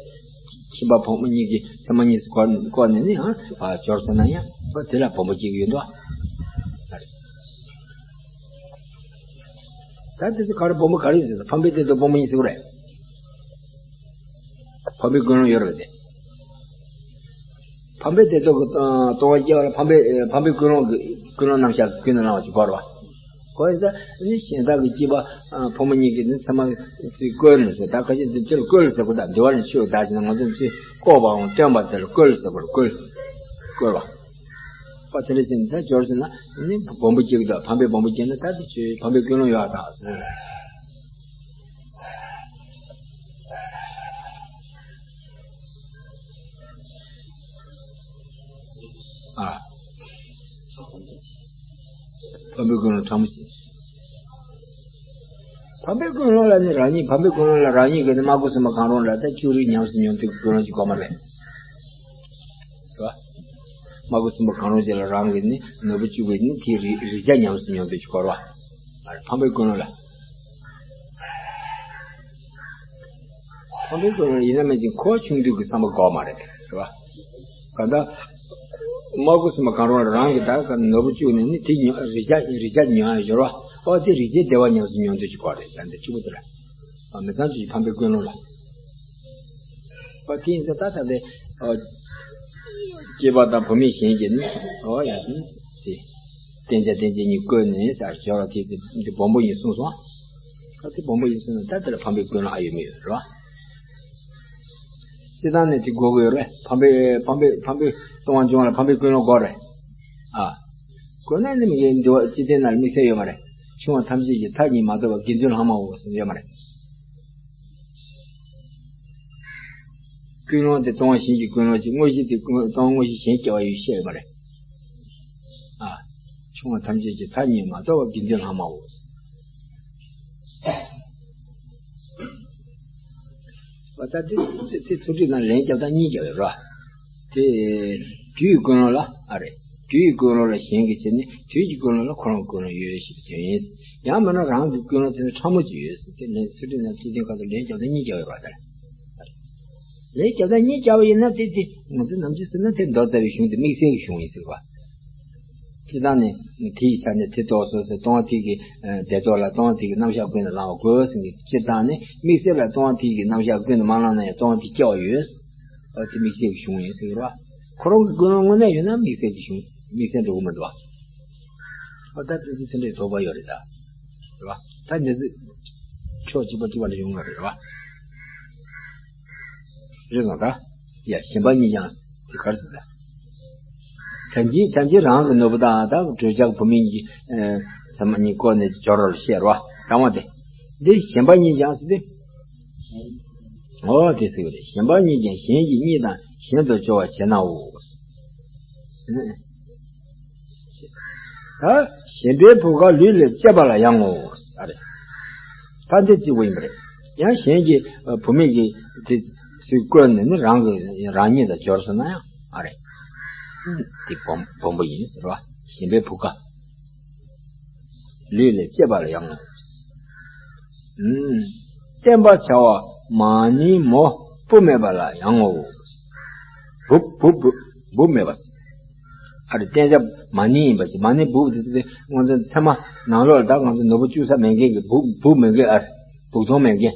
སྐྱེས་པ་ཕོ་མོ་གཉིས་ཀྱི་ཚད་མ་གཉིས་སུ་བཀོག་བཀོག་ནས་ནི་ཡང་ཨ་སྦྱོར་སོང་ན་ཡང་ཨ་དེ་ལ་སྦོམ་པོ་སྐྱེ་གི་ཡོད་འདུག་ཨ་རེ། ད་དེ་ཚོ་ག་རེ་སྦོམ་པོ་ག་རེ་ཡིན་ཟེར་ན་ཕམ་པའི་དེ་ཚོ་སྦོམ་པོ་ཡིན་ཟེར་བ་རེད། ཕམ་པའི་ཀུན་སློང་ཡོད་རེད་དེ། ཕམ་པའི་དེ་ཚོ་གི་ལྟུང་བ་སྐྱེ་བ་ལ་ཕམ་པའི་ཕམ་པའི་ཀུན་སློང་གི་ཀུན་སློང་རྣམ་གཞག་ཀུན་ནས་བསླངས་པ་ཅིག་གོ་རེད་བ། གོ་ཡིན་ཙང་ནི་གཞན་དག་གི་སྐྱེས་པ་ཕོ་མོ་གཉིས་ཀྱི་ནི་ཚད་མ་ཚིག་བཀོལ་ནས་ཟེར། ད་ཁ་ཤས་འདི་ཚོ་ལ་བཀོལ་ཟེར་གོ། ད་འདི་བ་ནི་ཆོས་བདག་ཅེ་ན་ང་ཚོ་ཚིག་བཀོད་པའམ་སྟོན་པ་དེ་ལ་བཀོལ་ཟེར་གོ། བཀོལ། བཀོལ་བ། པ་དེ་འདྲ་བྱས་ནས་ད་སྦྱོར་ཟེར་ན་ནི་སྦོམ་པོ་སྐྱེ་གི་འདུག་ཕམ་པའི་སྦོམ་པོ་སྐྱེ་ན་ད་དེ་ཆོས་ཕམ་པའི་ཀུན་སློང་ཡོད་ཨ་ད་ཟེར། ཨ། ཕམ་པའི་ཀུན་སློང་ཕྲ་མོ་ཞིག་ཕམ་པའི་ཀུན་སློང་ལ་ནི་རང་ཉིད་ཕམ་པའི་ཀུན་སློང་ལ་རང་ཉིད་ཀྱི་ནི་མ་གོ་སུམ་པ་གང་རུང་ལ་ད་བཅུ་རིག་ཉམས་སུ་མྱོང་དུས་ཀྱི་ཀུན་སློང་ཅིག་གོ་མ་རེད། རེད་བ། མ་གོ་སུམ་པ་གང་རུང་ཅིག་ལ་རང་གི་ནི་ནོར་བུ་བཅུ་པའི་ནི་དེའི་རིག་རིག་བྱ་ཉམས་སུ་མྱོང་དུས་ཀྱི་གོ་རེད་བ། ཕམ་པའི་ཀུན་སློང་ལ། ཕམ་པའི་ཀུན་སློང་ཡིན་ན་མིན་ཅིག་འཁོར་བ་ཆུང་དུས་ཀྱི་བསམ་པ་འགོག་མ་རེད། རེད་བ། གང་ལྟར། མ་གོ་སུམ་པ་གང་རུང་ལ་རང་གི་ད་ག་ནོར་བུ་བཅུག་ནས་ནི་དེ་ཉོ་རིག་བྱ་རིག་བྱ་ཉོ་ཡ་ཡོད་རེད་བ། ཨོ་དེ་རིག་བྱའི་བདེ་བ་ཉམས་སུ་མྱོང་དུས་ཀྱི་སྐོར་རེད། ད་འདི་གཅིག་པུ་དེ་ལ། ཨ་མི་ཚང་ཚོས་ཕམ་པའི་ཀུན་སློང་ལ། ཨོ་དེ་ཡིན་ཙང་ད་ད་ལྟའི་ཨོ་སྐྱེས་པ་དང་བུད་མེད་གཞན་གྱི་ནི་ཨོ་ཡ་ནི་དེ། བསྟན་བྱ་བསྟན་བྱེད་གཉིས་བཀོད་ནས་ཟེར་སྦྱོར་བ་དེ་ཚེ་འདི་སྦོམ་པོ་ཡིན་གསུངས་སོང་། ད་དེ་སྦོམ་པོ་ཡིན་གསུངས་ན་ད་དེ་ལ་ཕམ་པའི་ཀུན་སློང་ཨ་ཡོད་མི་ཡོད་རེད་བ། སྤྱིར་བཏང་ནས་དེ་དགོས་ཀྱི་ཡོད་རེད། ཕམ་པའི་ཕམ་པའི་ཕམ་པའི་ལྟུང་བ་འབྱུང་བ་ལ་ཕམ་པའི་ཀུན་སློང་དགོས་རེད། ཨ། དགོས་ན་ནི་མི་དགེ་འདུལ་བ་སྤྱི་དོན་ན་ལ་དམིགས་བསལ་ཡོད་མ་རེད། ཆུང་བ་ཐམས་ཅད་ཀྱི་མཐའ་གཉིས་མ་གཏོགས་པ་དགེ་འདུན་ལྷག་མའོ་ཟེར་ཡོད་མ་རེད། ཀུན་སློང་དེ་ལྟུང་བ་གཞན་གྱི་ཀུན་སློང་གཅིག་དངོས་གཞི་དེ་ཀུན་ལྟུང་བ་དངོས་གཞི་གཞན་སྐྱེ་བ་ཡོད་བཤད་ཡོད་མ་རེད། ཨ། ཆུང་བ་ཐམས་ཅད་ཀྱི་མཐའ་གཉིས་མ་གཏོགས་པ་དགེ་འདུན་ལྷག་མའོ། བ་ད་དེ་དེ་ཚུལ་ཁྲིམས་ནང་ལན་རྒྱབ་སྟངས་གཉིས་རྒྱབ་ཡོད་ར། དེ་རྒྱུ་ཡི་ཀུན་སློང་ལ་ཨ་རེད། རྒྱུ་ཡི་ཀུན་སློང་ལ་གཞན་གྱི་ཕྱིར་ནི་དུས་ཀྱི་ཀུན་སློང་ལ་ཁོ་རང་ཀུན་སློང་ཡོད་ཞེས་པའི་དོན་ཡིན། ཡང་མིན་ན་རང་གི་ཀུན་སློང་དེ་ནི་ཕྲ་མོ་ཅིག་ཡོད་ཟེར་དེ་ལན་ཚུལ་ཁྲིམས་ནང་སྤྱི་དོན་ཁ་ཐུག་ལན་རྒྱབ་སྟངས་གཉིས་རྒྱབ་ཡོད་ར་དེ། ལན་རྒྱབ་སྟངས་གཉིས་རྒྱབ་པ་ཡིན་ན་དེ་དེ་ང་ཚོ་ནམ་རྒྱུན་ཟེར་ན་དེ་མདོ་རྩ་བའི་གཞུང་དེ་དམིགས་བསལ་གྱི་གཞུང་ཡིན་ཟེར་བ། སྤྱིར་བཏང་ནི་དེའི་ཆ་ནས་དེ་རྟོགས་སོ་ཟེར་ལྟུང་བ་དེ་གི་བདེ་ཐོག་ལ་ལྟུང་བ་དེ་གི་རྣམ་གཞག་ཀུན་ཏུ་བླང་བ་དགོས་ཟེར་གི། སྤྱིར་བཏང་ནི་དམིགས་བསལ་ལ་ལྟུང་བ་དེ་གི་རྣམ་གཞག་ཀུན་ཏུ་མ་བླངས་ན་ཡང་ལྟུང་བ་དེ་སྐྱེ་བ་ཡོད། ཨ་དེ་དམིགས་བསལ་གྱི་གཞུང་ཡིན་ཟེར་གི་རེད་བ། ཁོ་རང་གི་ཀུན་སློང་དངོས་གནས་ཡོད་ན་དམིགས་བསལ་གྱི་གཞུང་དམིགས་བསལ་འགྲོ་གི་མི་འདུག་བ། ཨ་ད་དེ་ཚོ་དེ་འདྲའི་དོགས་པ་ཡོད་རེད་ད། རེད་བ། ད་འདི་ཚོ་ཕྱོགས་གཅིག་པ་གཅིག་པ་ལ་ཡོང་གི་རེད་བ། རེད་སོང་ད། ཡ་གཞན་པ་གཉིས་ཀྱང་དེ་གར་ཟེར་ད། ད་ཅི་ད་ཅི་རང་གི་ནོར་བུ་དང་ད་གྲོས་ཆག་བུད་མེད་ཀྱི་ཚད་མ་གཉིས་བཀོད་ནས་སྦྱོར་བར་བཤད་རོ། དྲང་བ་དེ། འདི་གཞན་པ་གཉིས་ཀྱང་ཟེར་ཏེ། ཨོ་དེ་ཟེར་བ་རེད། གཞན་པ་གཉིས་ཀྱང་གཞན་གྱི་གཉིས་དང་གཞན་དུ་སྦྱོར་བར་བྱེད་ནའོ། ད་གཞན་པའི་བུ་ག་ལུས་ལས་སྐྱེས་པ་ལ་ཡང་ངོ་། ཨ་རེ། ད་འདི་གཅིག་པ་ཡིན་པ་རེད། ཡང་གཞན་གྱི་བུད་མེད་ཀྱི་དེ་ཚུལ་བཀོད་ནས་ནི་རང་གི་རང་ཉིད་དང་སྦྱོར་སོང་ན་ཡང་ཨ་རེ། དེ་སྦོམ་སྦོམ་པོ་ཡིན་ཟེར་བ། གཞན་པའི་བུ་ག་ལུས་ལས་སྐྱེས་པ་ལ་ཡང་ངོ་། བསྟན་པ་བྱ་བ་མ་ནིང་མོ་བུ་མེད་པ་ལ་ཡང་ངོ་། བུ་བུ་བུ་བུ་མེད་པ། ཨ་རེ་བསྟན་བྱ་མ་ནིང་ཡིན་པ་ཅི། མ་ནིང་བུ་དེ་ཚོ་ང་ཚོ་ཚད་མ་ནང་ལོགས་ལ་ད་ང་ཚོ་ནོར་བུ་བཅུག་ས་མེད་མཁན་གྱི་བུ་བུ་མེད་མཁན། ཨ་རེ་བུ་ཐོང་མེད་མཁན།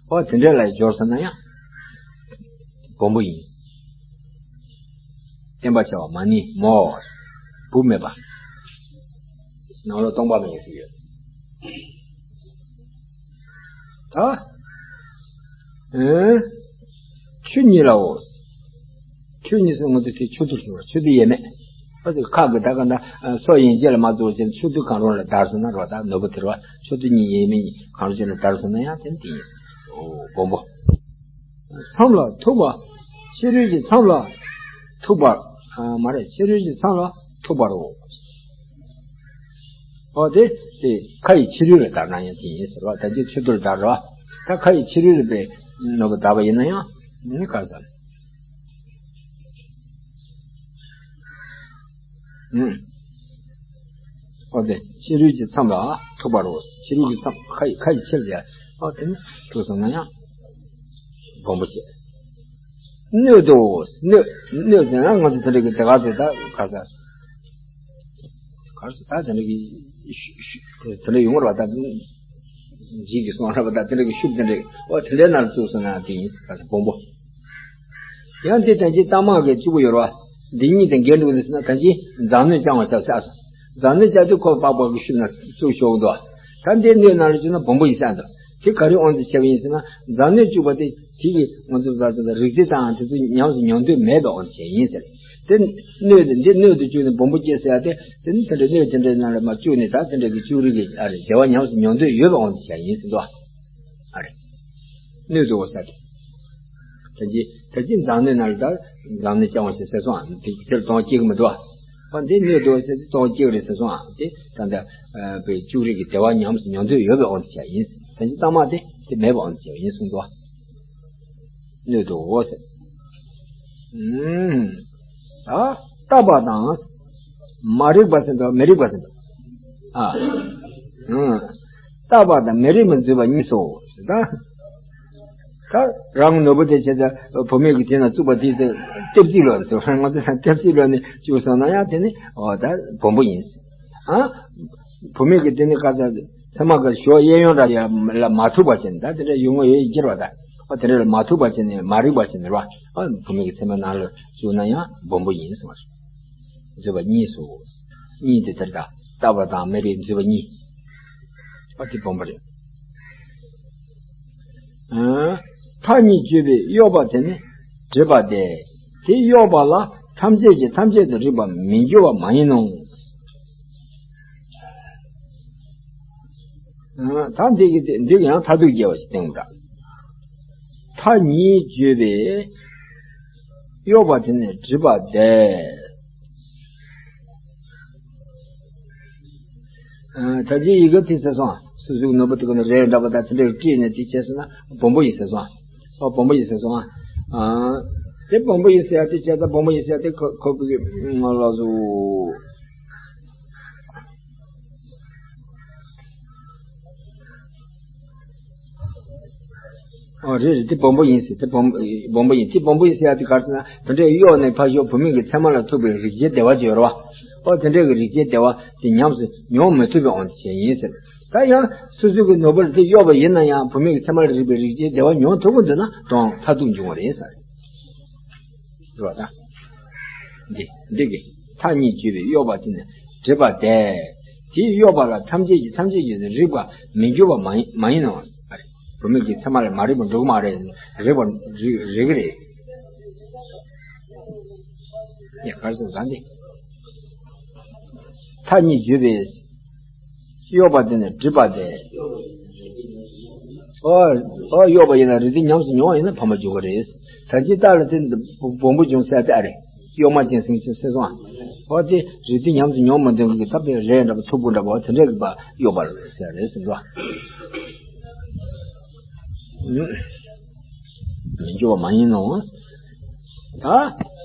ཨོ་དེ་འདྲ་ལ་སྦྱོར་ས་ན་ཡང་སྦོམ་པོ་ཡིན། བསྟན་པ་བྱ་བ་མ་ནིང་མོ། བུ་མེད་པ། ནང་ལོགས་སྟོང་པ་མེད་ཟེར་ཡོད། ད། ཨེ། ཆུ་གཉིས་ལའོ། ཆུ་གཉིས་སུ་ང་ཚོ་དེ་ཆུ་ཐུར་ཟེར་བ་ཆུ་ཐུར་ཡས་མས། ཨ་ཙི་ཁ་གི་ད་ག་ད་སོ་ཡན་ཆད་ལ་མ་བཙུགས་ཅན་ཆུ་ཐུར་གང་རུང་ལ་བརྡར་སོང་ན་རོ། ད་ནོར་བུ་དེ་རོ་ཆུ་ཐུར་གཉིས་ཡས་མས་གང་རུང་ཅན་ལ་བརྡར་སོང་ན་ཡང་དེ་དེ་ཡིན། ཨོ་སྦོམ་པོ། མཚམས་ལ་ཐུག་པ། ཕྱི་རོལ་གྱི་མཚམས་ལ་ཐུག་པར། ཨ་མ་རེད། ཕྱི་རོལ་གྱི་མཚམས་ལ་ཐུག་པར་རོ། ཨོ་དེ་དེ་ཁ་ཡི་ཕྱི་རོལ་ལ་བརྡར་ན་ཡང་དེ་ཡིན་ཟེར་བ། ད་ཅི་ཆུ་ཐུར་བརྡར་རོ། ད་ཁ་ཡི་ཕྱི་རོལ་ལ་པའི་ནོར་བུ་བརྡར་བ་ཡིན་ན་ཡང་ནི་ག་ཟེར། ཨོ་དེ་ཕྱི་རོལ་གྱི་མཚམས་ལ་ཐུག་པར་རོ། ཕྱི་རོལ་གྱི་མཚམས་ཁ་ཡི་ཁ་ཡི་ཕྱིར་ཡ། ཨོ་དེ་ནི་ཐུག་སོང་ན་ཡང་སྦོམ་པོ་བྱེད། སྣོད་དུ་སྣོད་སྣོད་ཟེར་ན་ང་ཚོ་དེ་འདྲ་གི་དེ་ག་ཚོད་ད་ག་ས། གར་སོང་ད་དེ་འདྲ་གི་ཤུ་ཤུ་དེ་འདྲ་ཡོང་བར་བ་ད་འཇིག་གི་སོང་ར་བ་ད་དེ་འདྲ་གི་ཤུབས་དེ་འདྲ་ཨོ་དེ་འདྲའི་ནང་ལ་བཙུགས་སོང་ན་དེ་ཡིན་ཟེར་ག་ས་སྦོམ་པོ། ཡང་དེ་ལྟ་ཅི་རྟགས་མ་གི་གཅིག་པུ་ཡོད་ར་བ། འདི་གཉིས་དང་འགལ་འགྲོ་གི་ཟེར་ན་ད་ཅི་རྫ་སྣོད་བཅང་བ་ཤ་ཟ་སོང་། རྫ་སྣོད་བཅའ་དུས་ཁོ་པག་པག་གི་ཤུབས་ན་བཙུགས་ཆོག་གི་འདུག་ད་འདི་སྣོད་ནང་ལ་བཅུག་ན་སྦོམ་པོ་ཡིན་ས་འདུག་དེ་ག་རེ་དབང་དུ་བྱས་པ་ཡིན་ཟེར་ན་རྫ་སྣོད་བཅུག་པ་དེ་དེ་གི་ང་ཚོ་རྫ་ཟེར་ན་རིགས་རྫས་དང་དེ་ཚོ་ཉམས་སུ་མྱོང་འདོད་མེད་པའི་དབང་དུ་བྱས་ཡིན་ཟེར། དེ་སྣོད་དེ་འདི་སྣོད་དུ་བཅུག་ནས་སྦོམ་པོ་སྐྱེ་ཟེར་ཡ་དེ་དེ་ནི་དེ་འདྲ་སྣོད་དེ་འདྲའི་ནང་ལ་མ་བཅུག་ནས་ད་དེ་འདྲ་གི་བཅུག་རིགས་ཀྱི་ཨ་རེ་བདེ་བ་ཉམས་སུ་མྱོང་འདོད་ཡོད་པའི་དབང་དུ་བྱས་ཡིན་ཟེར་འདུག་ཨ་རེ། སྣོད་དུ་འོ་ས་དེ། ད་ཅི་ད་ཅི་རྫ་སྣོད་ནང་ལ་ད་རྫ་སྣོད་བཅང་བ་ཞེས་ཟེར་སོང་ཨ། དེ་དེར་གཏོང་སྐྱེ་གི་མི་འདུག་ཨ། འདི་སྣོད་དུ་འོ་ས་དེ་གཏོང་སྐྱེ་གི་རེད་ཟེར་སོང་ཨ། དེ་ད་ལྟ་པའི་བཅུག་རིགས་ཀྱི་བདེ་བ་ཉམས་སུ་མྱོང་འདོད་ཡོད་པའི་དབང་དུ་བྱས་ཡིན། ད་ཅི་རྟགས་མ་དེ་དེ་མེད་པའི་དབང་དུ་བྱས་ཡིན་གསུངས་འདུག་ཨ། སྣོད་དུ་འོ་ཟེར། ཨུམ། ད་རྟག་པ་དང་། མ་རིག་པ་ཟེར་འདུག་མི་རིག་པ་ཟེར་འདུག་ཨ། ཨུམ། རྟག་པ་དང་མི་རིག་པ་འཛུད་པ་གཉིས་སོ་ཟེར་ད། ད་རང་ནོར་བུ་དེ་བྱས་ཙང་བུད་མེད་ཀྱི་དེ་ན་བཙུགས་པ་དེ་ཟེར་ལྟེབ་རྩིག་ལོག་ཟེར་ང་ཚོ་ལྟེབ་རྩིག་ལོག་ནས་བཅུག་སོང་ན་ཡང་དེ་ནི་འོ་ད་སྦོམ་པོ་ཡིན་ཟེར། ཨ། བུད་མེད་ཀྱི་དེ་ནི་ཁ་ཚ་ཚད་མ་ག་ཞོ་གཡས་གཡོན་ར་ཡ་ལ་མ་ཐུག་པ་བྱས་ནས་ད་དེ་འདྲ་ཡོང་ངོ་ཡོད་ཀྱི་རེད་བ་ད། ཨ་དེ་འདྲ་ལ་མ་ཐུག་པ་བྱས་ནས་མ་རིག་པ་བྱས་ནས་ར། ཨ་བུད་མེད་ཀྱི་ཚད་མ་ནང་ལ་བཅུག་ན་ཡང་སྦོམ་པོ་ཡིན་གསུངས་པ་རེད། འཛུད་པ་གཉིས་སོ། གཉིས་དེ་དེར་ད། ལྟ་བ་དང་མེད་པའི་འཛིན་པ་གཉིས། ཨ་དེ་སྦོམ་པ་རེད། ཨ། མཐའ་གཉིས་བརྗོད་པའི་གཡོ་བ་དེ་ནི་སྒྲིབ་པ་སྟེ། དེ་གཡོ་བ་ལ་ཐམས་ཅད་ཀྱིས་ཐམས་ཅད་དུ་རིག་པ་མི་འགྱུར་བ་མ་ཡིན་ནོ། ཨ། ད་འདི་གི་འདི་གི་ཡང་མཐར་ཐུག་རྒྱས་པ་ཞིག་བསྟན་པ་འདྲ། མཐའ་གཉིས་བརྗོད་པའི་གཡོ་བ་དེ་ནི་སྒྲིབ་པ་སྟེ། ཨ། ད་ཅི་ཡི་གེ་དེ་ཟེར་སོང་། སོ་སོའི་ནོར་བུ་དེ་ཀ་ནས་རེ་འདྲ་པོ་དང་དེ་འདྲའི་བྲིས་ནས་དེ་བྱས་སོང་ན་སྦོམ་པོ་ཡིན་ཟེར་སོང་། ཨ། སྦོམ་པོ་ཡིན་ཟེར་སོང་། ཨ། དེ་སྦོམ་པོ་ཡིན་ཟེར་ཡ་དེ་བྱས་ཙང་སྦོམ་པོ་ཡིན་ཟེར་ཡ་དེ་ཁོ་ཁོ་གི་ང་ལ་སོ། ཨོ་རེད་རེད། དེ་སྦོམ་པོ་ཡིན་ཟེར། དེ་སྦོམ་སྦོམ་པོ་ཡིན། དེ་སྦོམ་པོ་ཡིན་ཟེར་ཡ་དེ་ག་རེ་ཟེར་ན། དེ་འདྲའི་གཡོ་ནས་ཕར་ཞོག་བུད་མེད་ཀྱི་མཚན་མ་ལ་ཐུག་པའི་རེག་བྱའི་བདེ་བ་ཅིག་ཡོད་རེད་བ། ཨོ་དེ་འདྲའི་གི་རེག་བྱའི་བདེ་བ་དེ་ཉམས་སུ་མྱོང་མི་ཐུབ་པའི་དབང་དུ་བྱས་ཡིན་ཟེར། ད་ཡང་སོ་སོ་གི་ནོར་བུ་ལ་དེ་གཡོ་བ་ཡིན་ན་ཡང་བུད་མེད་ཀྱི་མཚན་མ་ལ་རེག་པའི་རེག་བྱའི་བདེ་བ་མྱོང་ཐུབ་ཀྱི་འདུག་ན་དོན་མཐར་ཐུག་འབྱུང་བ་རེད་ཟེར། རེད་བ་ད། འདི་འདི་གི་མཐའ་གཉིས་བརྗོད་པའི་གཡོ་བ་དེ་ནི་སྒྲིབ་པ་སྟེ། དེའི་གཡོ་བ་ལ་ཐམས་ཅད་ཀྱིས་ཐམས་ཅད་ཀྱིས་རིག་པ་མི་འགྱུར་བ་མ་ཡིན་མ་ཡིན་ནོ། བུད་མེད་ཀྱི་མཚན་མ་ལ་མ་རིག་པ་འགྲོ་གི་མ་རེད། རིག་པ་རིག་རིག་གི་རེད། ཡ་གར་སོང་ཟ་འདི། མཐའ་གཉིས་བརྗོད་པའི་གཡོ་བ་དེ་ནི་སྒྲིབ་པ་སྟེ། ཨོ་ཨོ་གཡོ་བ་ཡིན་ན་རིག་སྟེ་ཉམས་སུ་མྱོང་བ་ཡིན་ན་ཕ་མ་འགྱུར་གི་རེད། ད་ཅི་ལྟར་ལ་དེ་སྦོམ་པོ་འབྱུང་ཟེར་དེ་ཨ་རེད། གཡོ་མ་ཅན་སེང་ཆེན་ཟེར་སོང་ཨ། ཨོ་དེ་རིག་སྟེ་ཉམས་སུ་མྱོང་མ་འདོད་གི་ད་པའི་རས་འདྲ་པོ་མཐུག་པོ་འདྲ་པོ་དེ་འདྲ་གི་པ་གཡོ་བ་ཟེར་རེད་ཟེར་འདུག་མི་འགྱུར་བ་མ་ཡིན་ནོ། ད་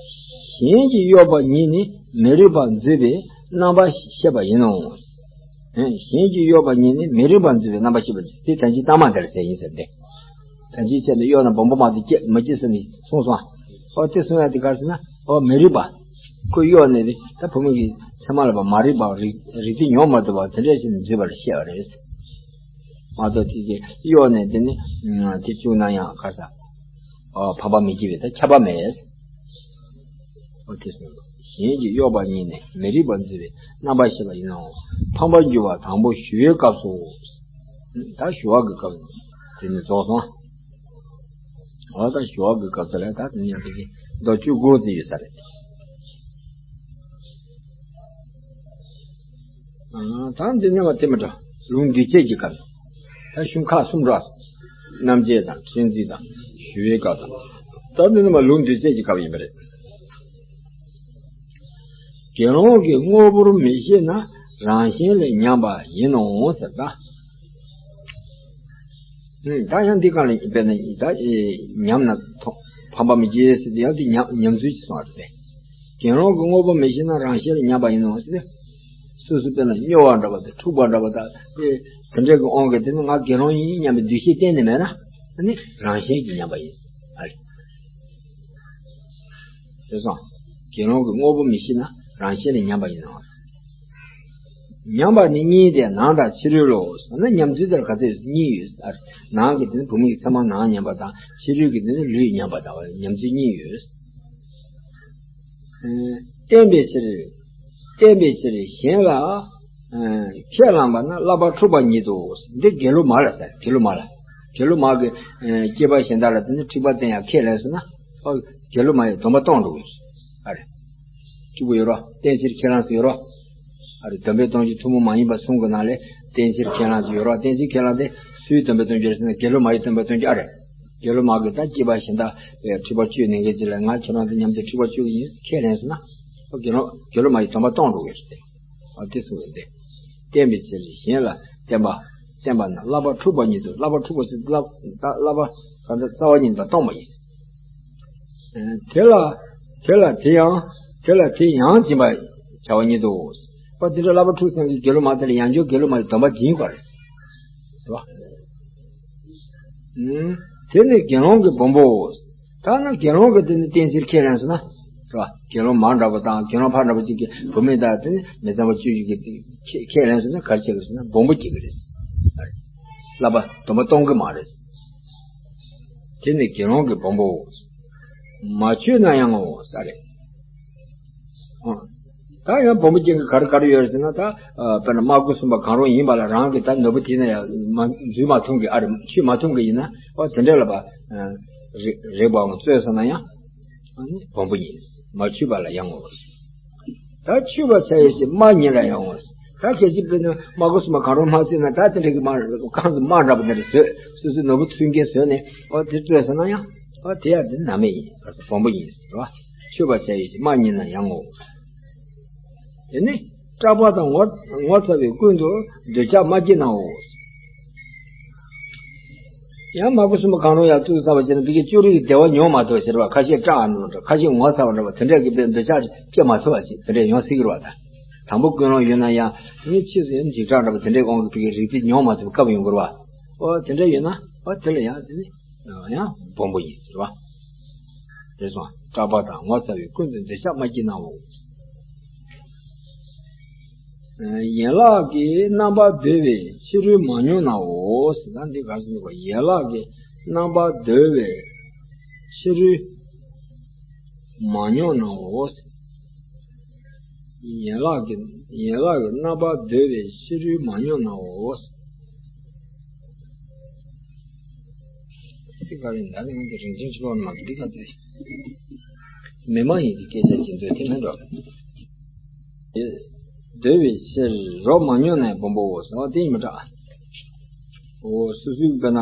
གཞན་གྱིས་གཡོ་བ་ཉིད་ནི་མི་རིག་པར་འཛིན་པའི་རྣམ་པར་ཤེས་པ་ཡིན་ནོ། གཞན་གྱིས་གཡོ་བ་ཉིད་ནི་མི་རིག་པར་འཛིན་པའི་རྣམ་པར་ཤེས་པ་དེ་ད་ཅི་ལྟ་མ་དེར་ཟེར་ཡིན་ཟེར་ཏེ། ད་ཅི་བྱས་ན་གཡོ་ན་སྦོམ་པོ་མ་དེ་སྐྱེ་མ་སྐྱེ་ཟེར་ནས་གསུངས་སོང་། ཨོ་དེ་གསུང་ཡ་དེ་ག་རེ་ཟེར་ན། ཨོ་མི་རིག་པ། ཁོ་གཡོ་ནས་རེད་ད་བུད་མེད་ཀྱི་མཚན་མ་ལ་པ་མ་རིག་པ་རིག་རིག་སྟེ་མྱོང་མ་ཐུབ་པ་དེ་འདྲ་ཞིག་འཛིན་པར་བཤད་པ་རེད། མ་གཏོགས་དེ་གི་གཡོ་ནས་དེ་ནི་དེ་བཅུག་ན་ཡང་ག་ས། ཨོ་ཕམ་པ་མི་སྐྱེ་བས་ད་ཁྱབ་པ་མེད། ཨོ་དེ་གསུངས། གཞན་གྱིས་གཡོ་བ་ཉིད་ནི་མི་རིག་པར་འཛིན་པའི་རྣམ་པར་ཤེས་པ་ཡིན་ནོ། ཕམ་པར་འགྱུར་བ་དང་པོ་ཞུ་བའི་སྐབས་སུ། ད་ཞུ་བ་གི་སྐབས་དེ་ནི་རྫོགས་སོང་། འོ་ད་ཞུ་བ་གི་སྐབས་སུ་ལ་ད་དེ་ནས་ཕལ་ཆེར་མདོ་བཅུ་དགུ་ཙམ་ཡོད་ས་རེད། ཨ་ད་འདི་ནས་མ་དེ་མི་འདྲ། ལུང་འདུས་བྱས་ཀྱི་སྐབས། ད་གཞུང་ཁག་གསུམ་འགྲོ། རྣམ་འབྱེད་དང་ཕྲན་ཚེགས་དང་ཞུ་བའི་སྐབས་དང་། ད་འདི་ནས་མ་ལུང་འདུས་བྱས་ཀྱི་སྐབས་ཡིན་པ་རེད། དགེ་སློང་གིས་དངོས་པོར་མི་ཤེས་ན་རང་བཞིན་ལས་ཉམས་པ་ཡིན་ནོ་ཟེར་ད། ད་ཡང་འདི་གང་ལ་དཔེར་ན་ད་ཉམས་ན་ཐོག་ཕམ་པ་མི་སྐྱེ་ཟེར་ཏེ་ཡང་འདི་ཉམས་ཉམས་ཚུལ་གྱི་སོང་བ་རེད་པས། དགེ་སློང་གི་དངོས་པོ་མི་ཤེས་ན་རང་བཞིན་ལ་ཉམས་པ་ཡིན་ནོ་ཟེར་ཏེ། སོ་སོ་དཔེར་ན་སྨྱོ་བ་འདྲ་བ་དང་འཁྲུག་པ་འདྲ་བ་དང་དེ་དེ་འདྲ་གི་དབང་གིས་དེ་ནི་ང་དགེ་སློང་ཡིན་སྙམ་པའི་འདུ་ཤེས་གཏན་ནས་མེད་ན་ཨ་ནི་རང་བཞིན་གྱིས་ཉམས་པ་ཡིན་ཨ་རེད། ཞེས་སོ། དགེ་སློང་གི་དངོས་པོ་མི་ཤེས་ན་རང་བཞིན་ལས་ཉམས་པ་ཡིན་ནོ། ཉམས་པ་ནི་གཉིས་ཏེ་ནང་དང་ཕྱི་རོལ་ལོ་ཟེར་ན་ཉམས་ཚུལ་དེར་ག་ཚོད་གཉིས་ཡོད་ཟེར། ནང་གི་དེ་ནི་བུད་མེད་ཀྱི་མཚན་མ་ནང་ཉམས་པ་དང་ཕྱི་རོལ་གྱི་དེ་ནི་ལུས་ཉམས་པ་དང་ཉམས་ཚུལ་གཉིས་ཡོད། བསྟན་པའི་ཕྱིར། བསྟན་པའི་ཕྱིར་གཞན་ལ་ཁས་བླངས་པ་ན་བསླབ་པ་འཁྲུགས་པ་ཉིད་དོ། འདི་དགེ་སློང་མ་ལ་ཟེར་དགེ་སློང་མ་ལ། དགེ་སློང་མ་གི་སྐྱེས་པ་གཞན་དག་ལ་དེ་ནི་འཁྲུག་པ་བསྟན་ཡང་ཁས་ལེན་སོང་ན། དགེ་སློང་མ་ཡི་སྡོམ་པ་གཏོང་འགྲོ་གི་ཨ་རེད། གཅིག་པུ་ཡོད་རོ། བསྟན་ཕྱིར་ཁས་བླངས་སུ་ཡོད་རོ། ཨ་རེ་སྡོམ་པས་སྟོན་རྒྱུ་ཐུན་མོང་མ་ཡིན་པ་གསུམ་གྱི་ནང་ལས་བསྟན་ཕྱིར་ཁས་བླངས་སུ་ཡོད་རོ། བསྟན་ཕྱིར་ཁས་བླངས་དེ་སུའི་སྡོམ་པས་སྟོན་རྒྱུ་རེད་ཟེར་ན་དགེ་སློང་མ་ཡི་སྡོམ་པས་སྟོན་རྒྱུ་ཨ་རེ། དགེ་སློང་མ་གིས་ད་སྐྱེས་པ་གཞན་དག་འཁྲུག་པ་གཅོད་ནས་འགལ་གྱི་ལ་ང་ཁྱོད་རང་དང་མཉམ་དུ་འཁྲུག་པ་གཅོད་ཀྱི་ཡིན་ཁས་ལེན་སོང་ན། དགེ་སློང་དགེ་སློང་མ་ཡི་སྡོམ་པ་གཏོང་འགྲོ་གི་རེད། ཨ་དེ་གསུངས་ཡོད་དེ། བསྟན་པའི་ཕྱིར་གཞན་ལ་བསྟན་པ་བསྟན་པ་ན་བསླབ་པ་འཁྲུགས་པ་ཉིད་དུ་བསླབ་པ་འཁྲུགས་པ་ཟེར་བསླབ་བསླབ་པ་གང་ལྟར་རྩ་བ་ཉིད་དུ་གཏོང་བ་ཡིན། དེ་ལ་དེ་ལ་དེ་ཡང་དེ་ལ་དེ་ཡང་སྦྱིན་པ་བྱ་བ་ཉིད་དོ། པ་དེ་འདྲ་བསླབ་པ་འཁྲུགས་སེམས་ཀྱི་དགེ་སློང་མ་དེ་ལ་ཡང་བསྐྱར་དགེ་སློང་མ་ཡི་སྡོམ་པ་སྦྱིན་དགོས་རེད། རེད་བ། དེ་ནི་དགེ་སློང་གི་སྦོམ་པོའོ། ད་ནི་དགེ་སློང་གི་དེ་ནི་བསྟན་ཕྱིར་ཁས་ལེན་སོང་ན། རེད་བ། དགེ་སློང་མ་འདྲ་པོ་དང་དགེ་སློང་ཕ་འདྲ་པོ་གཅིག་གིས་བུད་མེད་དག་དེ་ནི་མི་ཚངས་པ་སྤྱོད་བཞིན་གྱི་ཁས་ཁས་ལེན་སོང་ན་ག་རེ་བྱེད་དགོས་ཟེར་ན་སྦོམ་པོ་སྐྱེ་གི་རེད། བསླབ་པ་སྡོམ་པ་གཏོང་གི་མ་རེད། དེ་ནི་དགེ་སློང་གི་སྦོམ་པོའོ། མ་ཆོད་ན་ཡང་ངོ་ས་རེད། ཨང་། ད་ཡང་བོན་པོ་ཅན་གྱི་ག་རེ་ག་རེ་ཡོད་རེད་ཟེར་ན། ད་ཨ་དཔེར་ན་སྨྲ་སྒོ་གསུམ་པ་གང་རུང་ཡིན་པ་ལ། རང་གི་ད་ནོར་བུ་དེ་ན་ཡང་མ་འཛུལ་མ་ཐུབ་མཁན། ཨ་རེ་ཆུད་མ་ཐུབ་མཁན་ཡིན་ན། ཨོ་དེ་འདྲ་ལ་བ་ཨ་རེག་རེག་པའམ་རྩོད་སོང་ན་ཡང་ཨ་ནི་བོན་པོ་ཡིན། མ་ཆུད་པ་ལ་ཡང་ངོ་། ད་ཆུད་པར་བྱ་ཡི་ཞེས་སྨྲ་ཉིད་ལ་ཡང་ངོ་། ད་གལ་སྲིད་དཔེར་ན་སྨྲ་སྒོ་གསུམ་པ་གང་རུང་སྨྲ་བརྩིས་ན། ད་དེ་འདྲ་གི་སྨྲ་རྐང་ཚུགས་སྨྲ་འདྲ་པོ་དེ་འདྲ་བཟོས། སོ་སོའི་ནོར་བུ་འཚོལ་མཁན་བཟོས་ནས། ཨོ་དེ་རྩོད་སོང་ན་ཡང་། ཨོ་དེ་ཡང་དེ་ནམ་མེད་ཡིན། བོན་པོ་ཡིན་ཟེར་བ། ཆུད་པར་བྱ་ཡི་ཞེས་སྨྲ་ཉིད་ལ་ཡང་ངོ་། དེ་ནི་སྐྲག་པ་དང་ངོ་ངོ་ཚ་བས་ཀུན་ཏུ་འདོད་ཆགས་མ་སྐྱེས་ནའོ། ཡང་སྨྲ་སྒོ་གསུམ་པོ་གང་རུང་ཡང་ཙུག་ཟ་བ་བྱས་ན། བི་གའི་ཅོ་རི་གི་བདེ་བ་མྱོང་མ་ཐུབ་པ་ཟེར་བ། ཁ་ཤས་སྐྲག་འགྲོ་འདྲ། ཁ་ཤས་ངོ་ཚ་བ་འདྲ་བ། དེ་འདྲ་གི་བའི་འདོད་ཆགས་སྐྱེ་མ་ཐུབ་པ་ཞིག་དེ་འདྲ་ཡོང་སྲིད་ཀྱི་རེད་བ། ད་དང་པོ་ཀུན་སློང་ཡོད་ན་ཡང་དེ་ནི་ཕྱིས་སུ་ཡང་འཇིགས་སྐྲག་འདྲ་བ་དེ་འདྲའི་དབང་གིས་བི་གའི་རིག་པས་མྱོང་མ་ཐུབ་པའི་སྐབས་ཡོང་གི་རེད་བ། ཨོ་དེ་འདྲ་ཡོད་ན། ཨོ་དེ་ལ་ཡང་དེ་ནི་ཡང་བོན་པོ་ཡིན་ཟེར་བ། དེ་སོང་སྐྲག་པ་དང་ངོ་ཚ་བས་ཀུན་ཏུ་འདོད་ཆགས་མ་སྐྱེས་ནའོ། ཡན་ལག་གི་རྣམ་པར་འདོད་པའི་ཕྱི་རོལ་མ་མྱོང་ནའོ་ཟེར། ད་འདི་ག་རེ་ཟེར་ན། ཡན་ལག་གི་རྣམ་པར་འདོད་པའི་ཕྱི་རོལ་མ་མྱོང་ནའོ་ཟེར། ཡན་ལག་གི་ཡན་ལག་གི་རྣམ་པར་འདོད་པའི་ཕྱི་རོལ་མ་མྱོང་ནའོ་ཟེར། དེ་ག་རེ་ད་ནི་ང་ཚོ་རིན་ཆེན་ཕྱུག་པོ་མ་འདི་ག་དེ། མི་མ་ཡིན་གྱི་སྐད་ཆ་ཅིག་འདོད་དེ་མིན་འགྲོ། འདོད་པའི་ཕྱིར་རོ་མ་མྱོང་ནའི་བོན་པོའོ་ཟེར་བ་དེ་ཡིན་མི་འདྲ། འོ་སོ་སོའི་དཔེར་ན་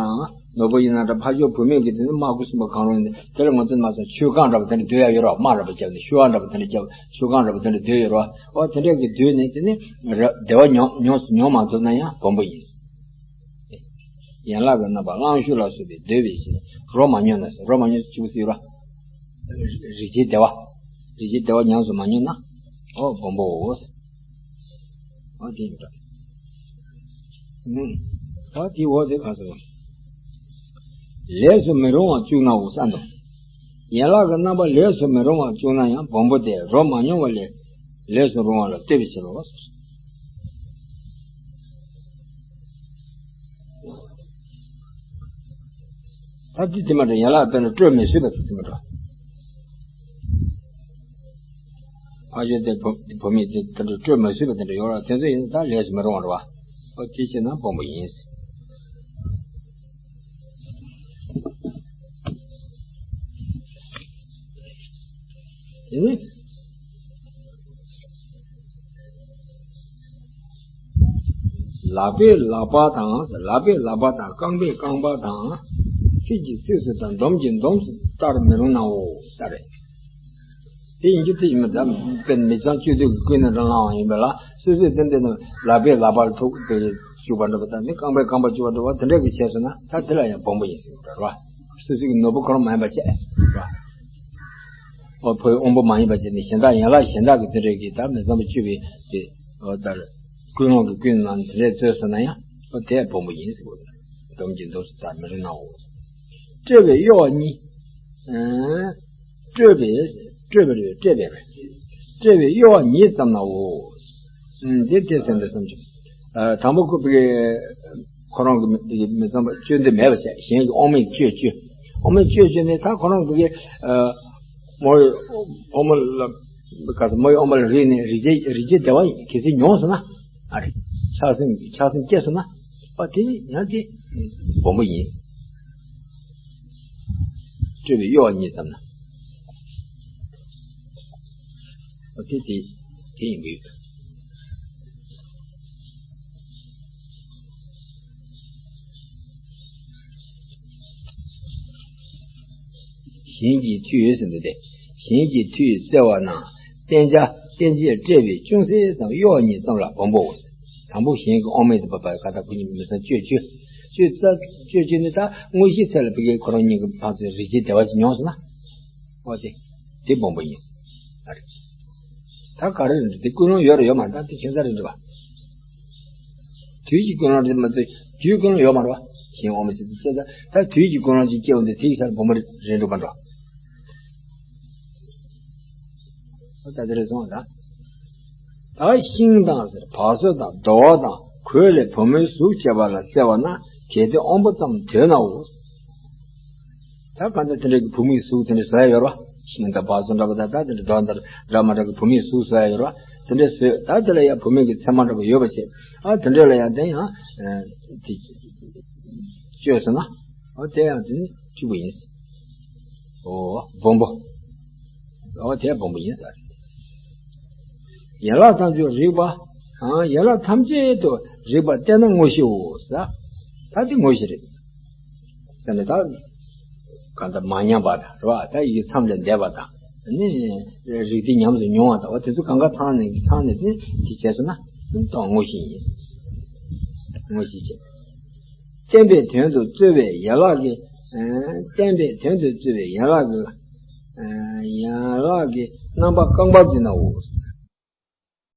ནོར་བུ་ཡིན་ན་འདྲ། ཕ་ཤོག་བུད་མེད་ཀྱི་དེ་ནི་སྨྲ་སྒོ་གསུམ་པོ་གང་རུང་ཡིན་ན། དེ་ལ་ང་ཚོ་མ་སོང་ཆོས་གང་འདྲ་པོ་དེ་འདྲ་འདོད་ཡ་ཡོད་རོགས། དམག་འདྲ་པོ་བརྒྱབ་ནས་ཤུ་བ་འདྲ་པོ་དེ་འདྲ་བརྒྱབ། ཆོས་གང་འདྲ་པོ་དེ་འདྲ་འདོད་ཡོད་རོགས། འོ་དེ་འདྲ་གི་འདོད་ནས་དེ་ནི་ར་བདེ་བ་མྱོང་མྱོང་མྱོང་མ་ཐུབ་ན་ཡང་བོན་པོ་ཡིན། ཡན་ལག་གི་རྣམ་པ་གླང་ཤུ་ལ་སོགས་པའི་འདོད་པའི་ཕྱིར་རོ་མ་མྱོང་ན་ཟེར། རོ་མ་མྱོང་ཟེར་ཆུ་བོ་ཟེར་རོ། རིགས་བྱེད་བདེ་བ། རིགས་བྱེད་བདེ་བ་ཉམས་སུ་མ་མྱོང་ན། ཨོ་བོན་པོའོ། ཨོ་དེ་ཡིན་འདྲ། ཨུམ། ད་དེའི་འོག་དེ་ག་ཟེར་བ། ལས་སུ་མི་རུང་བར་བཅུག་ནའོ་བསམ་དང་། ཡན་ལག་གི་རྣམ་པ་ལས་སུ་མི་རུང་བར་བཅུག་ན་ཡང་བོན་པོ་དེ་རོ་མ་མྱོང་བ་ལས་ལས་སུ་རུང་བ་ལ་ལྟོས་པའི་ཕྱིར་རོ། ད་དེ་དེ་མ་འདྲ། ཡན་ལག་དཔེར་ན་སྤྲོད་མི་བཟོད་པ་དེ་དེ་མ་འདྲ། ཕ་ཤོག་དེ་བུ་བུད་མེད་དེ་དེ་འདྲ་སྤྲོད་མི་བཟོད་པ་དེ་འདྲ་ཡོད་ར། དེ་ཚོ་ཡིན་ན་ད་ལས་སུ་མི་རུང་བ་རེད་བ། ཨོ་དེ་བྱས་ན་བོན་པོ་ཡིན། དེ་ནི། ལག་པས་ལག་པ་དང་། ལག་པས་ལག་པ་དང་། རྐང་པས་རྐང་པ་དང་། ཚིགས་ཀྱིས་ཚིགས་སུ་དང་། འདོམས་ཀྱིས་འདོམས་སུ་ལྟར་མི་རུང་ནའོ་ཟེར་རེད། དེ་ཡིན་རྒྱུ་དེ་ཡིན་མི་འདྲ། དཔེར་ན་མི་ཚང་བཅོས་ཐབས་ཀྱི་ཀུན་ནས་རང་སླ་བ་ཡིན་པས་ལ། སོ་སོས་དེ་འདྲ་ན་ལག་པས་ལག་པར་ཐུག་དེ་བཅུག་པ་འདྲ་པོ་དང་། ནི་རྐང་པས་རྐང་པ་བཅུག་པ་འདྲ་པོ་དེ་འདྲ་གི་བྱས་སོང་ན། ད་དེ་ལ་ཡང་བོན་པོ་ཡིན་ཟེར་གྱི་རེད་བ། སོ་སོ་གི་ནོར་བུ་ཁོ་རང་མ་ཡིན་པ་བྱས་རེད་བ། ཨོ་ཕོའི་དབང་པོ་མ་ཡིན་པ་བྱས་ནས་གཞན་དག་ཡན་ལག་གཞན་དག་གི་དེ་འདྲ་གི་ད་མི་ཚང་བ་བཅུག་པའི་དེ། ཨོ་ད་ཀུན་སློང་གི་ཀུན་ནང་དེ་འདྲ་བཟོས་སོང་ན་ཡང་། ཨོ་དེ་བོན་པོ་ཡིན་ཟེར་གྱི་རེད། འདོམས་ཀྱིས་འདོམས་སུ་ལྟར་མི་རུང་ནའོ། བཀྲེས་པའི་གཡོ་བ་གཉིས། ཨ། བཀྲེས་པའི་བཀྲེས་པའི་བཀྲེས་པའི་བཀྲེས་པའི་གཡོ་བ་ཉིད་ཙམ་ནའོ། ཨུམ། དེ་དེ་ཟེར་འདི་བསམ་བྱུང་། ཨ། དང་པོ་ཁོ་པའི་ཁོ་རང་གི་མི་མི་ཚང་བ་བཅོས་འདི་མེད་པ་བྱས། གཞན་གྱི་དབང་མེད་བཅོས་བཅོས། དབང་མེད་བཅོས་བཅོས་ནས་ད་ཁོ་རང་གི་ཨ་མོ་ཡི་དབང་པོ་ལ། ག་ས་མོ་ཡི་དབང་པོ་ལ་རེག་ནས་རེག་བྱའི་རེག་བྱའི་བདེ་བ་གལ་སྲིད་མྱོང་སོང་ན། ཨ་རེ། ཆགས་སེམས་ཆགས་སེམས་སྐྱེས་སོང་ན། ཨ་དེ་ཡང་དེ་བོན་པོ་ཡིན། སྤྲོས་པའི་གཡོ་བ་ཉིད་ཙམ་ན། ཨ་དེ་དེ་དེ་ཡིན་དགོས། གཞན་གྱི་མཐུས་ཟེར་འདུག་སྟེ། གཞན་གྱི་མཐུས་བརྩེ་བ་ན། བསྟེན་བྱ་བསྟེན་བྱས་བཀྲེས་པའི་ཅུང་ཟད་ཙམ་གཡོ་བ་ཉིད་ཙམ་ལ་བོན་པོའོ། དང་པོ་གཞན་གྱི་དབང་མེད་དུ་བབས་པ་ག་ད་ཁོ་གཉིས་མི་ཚང་བཅོས་བཅོས། བཅོས་ཙ་བཅོས་བཅོས་ནི་ད་དངོས་གཞིའི་ཚད་ལ་ཕ་གིའི་ཁོ་རང་གཉིས་ཀྱི་ཕར་ཚུར་རེག་བྱའི་བདེ་བ་ཞིག་མྱོང་སོང་ན། ཨོ་དེ་དེ་བོན་པོ་ཡིན། ཨ་རེ། ད་ག་རེ་རེད་འགྲོ། དེ་ཀུན་སློང་ཡོད་རེད་ཡོད་མ་རེད། ད་དེ་ཁྱད་མཚར་རེད་འགྲོ་བ། དུས་ཀྱི་ཀུན་སློང་རེད་མ་གཏོགས་དུས་ཀུན་སློང་ཡོད་མ་རེད་བ། གཞན་དབང་མེད་ཟེར་དུས་ཅི་ད་ད་དུས་ཀྱི་ཀུན་སློང་ཅིག་སྐྱེ་བ་འདི་དེའི་ས་ལ་བུ་མོ་རེད་འགྲོ་བ་འགྲོ། ད་དེ་རེད་སོང་ད། ད་ཤིང་དང་ཟེར་བ་སོ་དང་རྡོ་བ་དང་གོས་ལས་བུ་མོའི་གཟུགས་བྱས་པ་ལ་བརྩེ་བ་ན་གལ་ཏེ་དབང་པོ་ཙམ་འདོད་ནའོ། ད་གང་ལྟར་དེ་འདྲ་གི་བུད་མེད་གཟུགས་དེ་འདྲ་བཟོ་ཡ་ཡོད་རེད་བ། ཤིང་དང་བ་སོ་འདྲ་པོ་དང་ད་དེ་འདྲ་རྡོ་འདྲ་འདྲ་མ་འདྲ་གི་བུད་མེད་གཟུགས་བཟོ་ཡ་ཡོད་རེད་བ། དེ་འདྲ་བཟོས། ད་དེ་ལ་ཡང་བུད་མེད་ཀྱི་མཚན་མ་འདྲ་པོ་ཡོད་པ་བྱས། ཨ་དེ་འདྲ་ལ་ཡང་དེ་ཡང་དེ་བཅོས་སོང་ན། ཨོ་དེ་ཡང་དེ་ནི་བཅུ་པོ་ཡིན། ཨོ་སྦོམ་པོ། ཨོ་དེ་སྦོམ་པོ་ཡིན་ཟེར། ཡན་ལག་ཐམས་ཅད་རིག་པ། ཡན་ལག་ཐམས་ཅད་དུ་རིག་པ་བསྟན་ན་དངོས་གཞིའོ། ཟེར། ད་དེ་དངོས་གཞི་རེད། ད་ནི་ད་གང་ལྟར་མ་ཉམས་པ་དང་རེད་བ། ད་ཡིད་མཚམས་ལས་འདས་པ་དང་ནི་རིགས་དེ་ཉམས་སུ་མྱོང་བ་དང་། འོ་དེ་ཚོ་གང་ག་ཚང་ནས་ཚང་ནས་དེ་དེ་བྱས་སོང་ན་ད་དངོས་གཞི་ཡིན། དངོས་གཞི་བྱས། བསྟན་པའི་དོན་དུ་རྩོལ་བའི་ཡན་ལག་གི། བསྟན་པའི་དོན་དུ་རྩོལ་བའི་ཡན་ལག་གི། ཡན་ལག་གི་རྣམ་པ་རྐང་པ་འདི་ནའོ།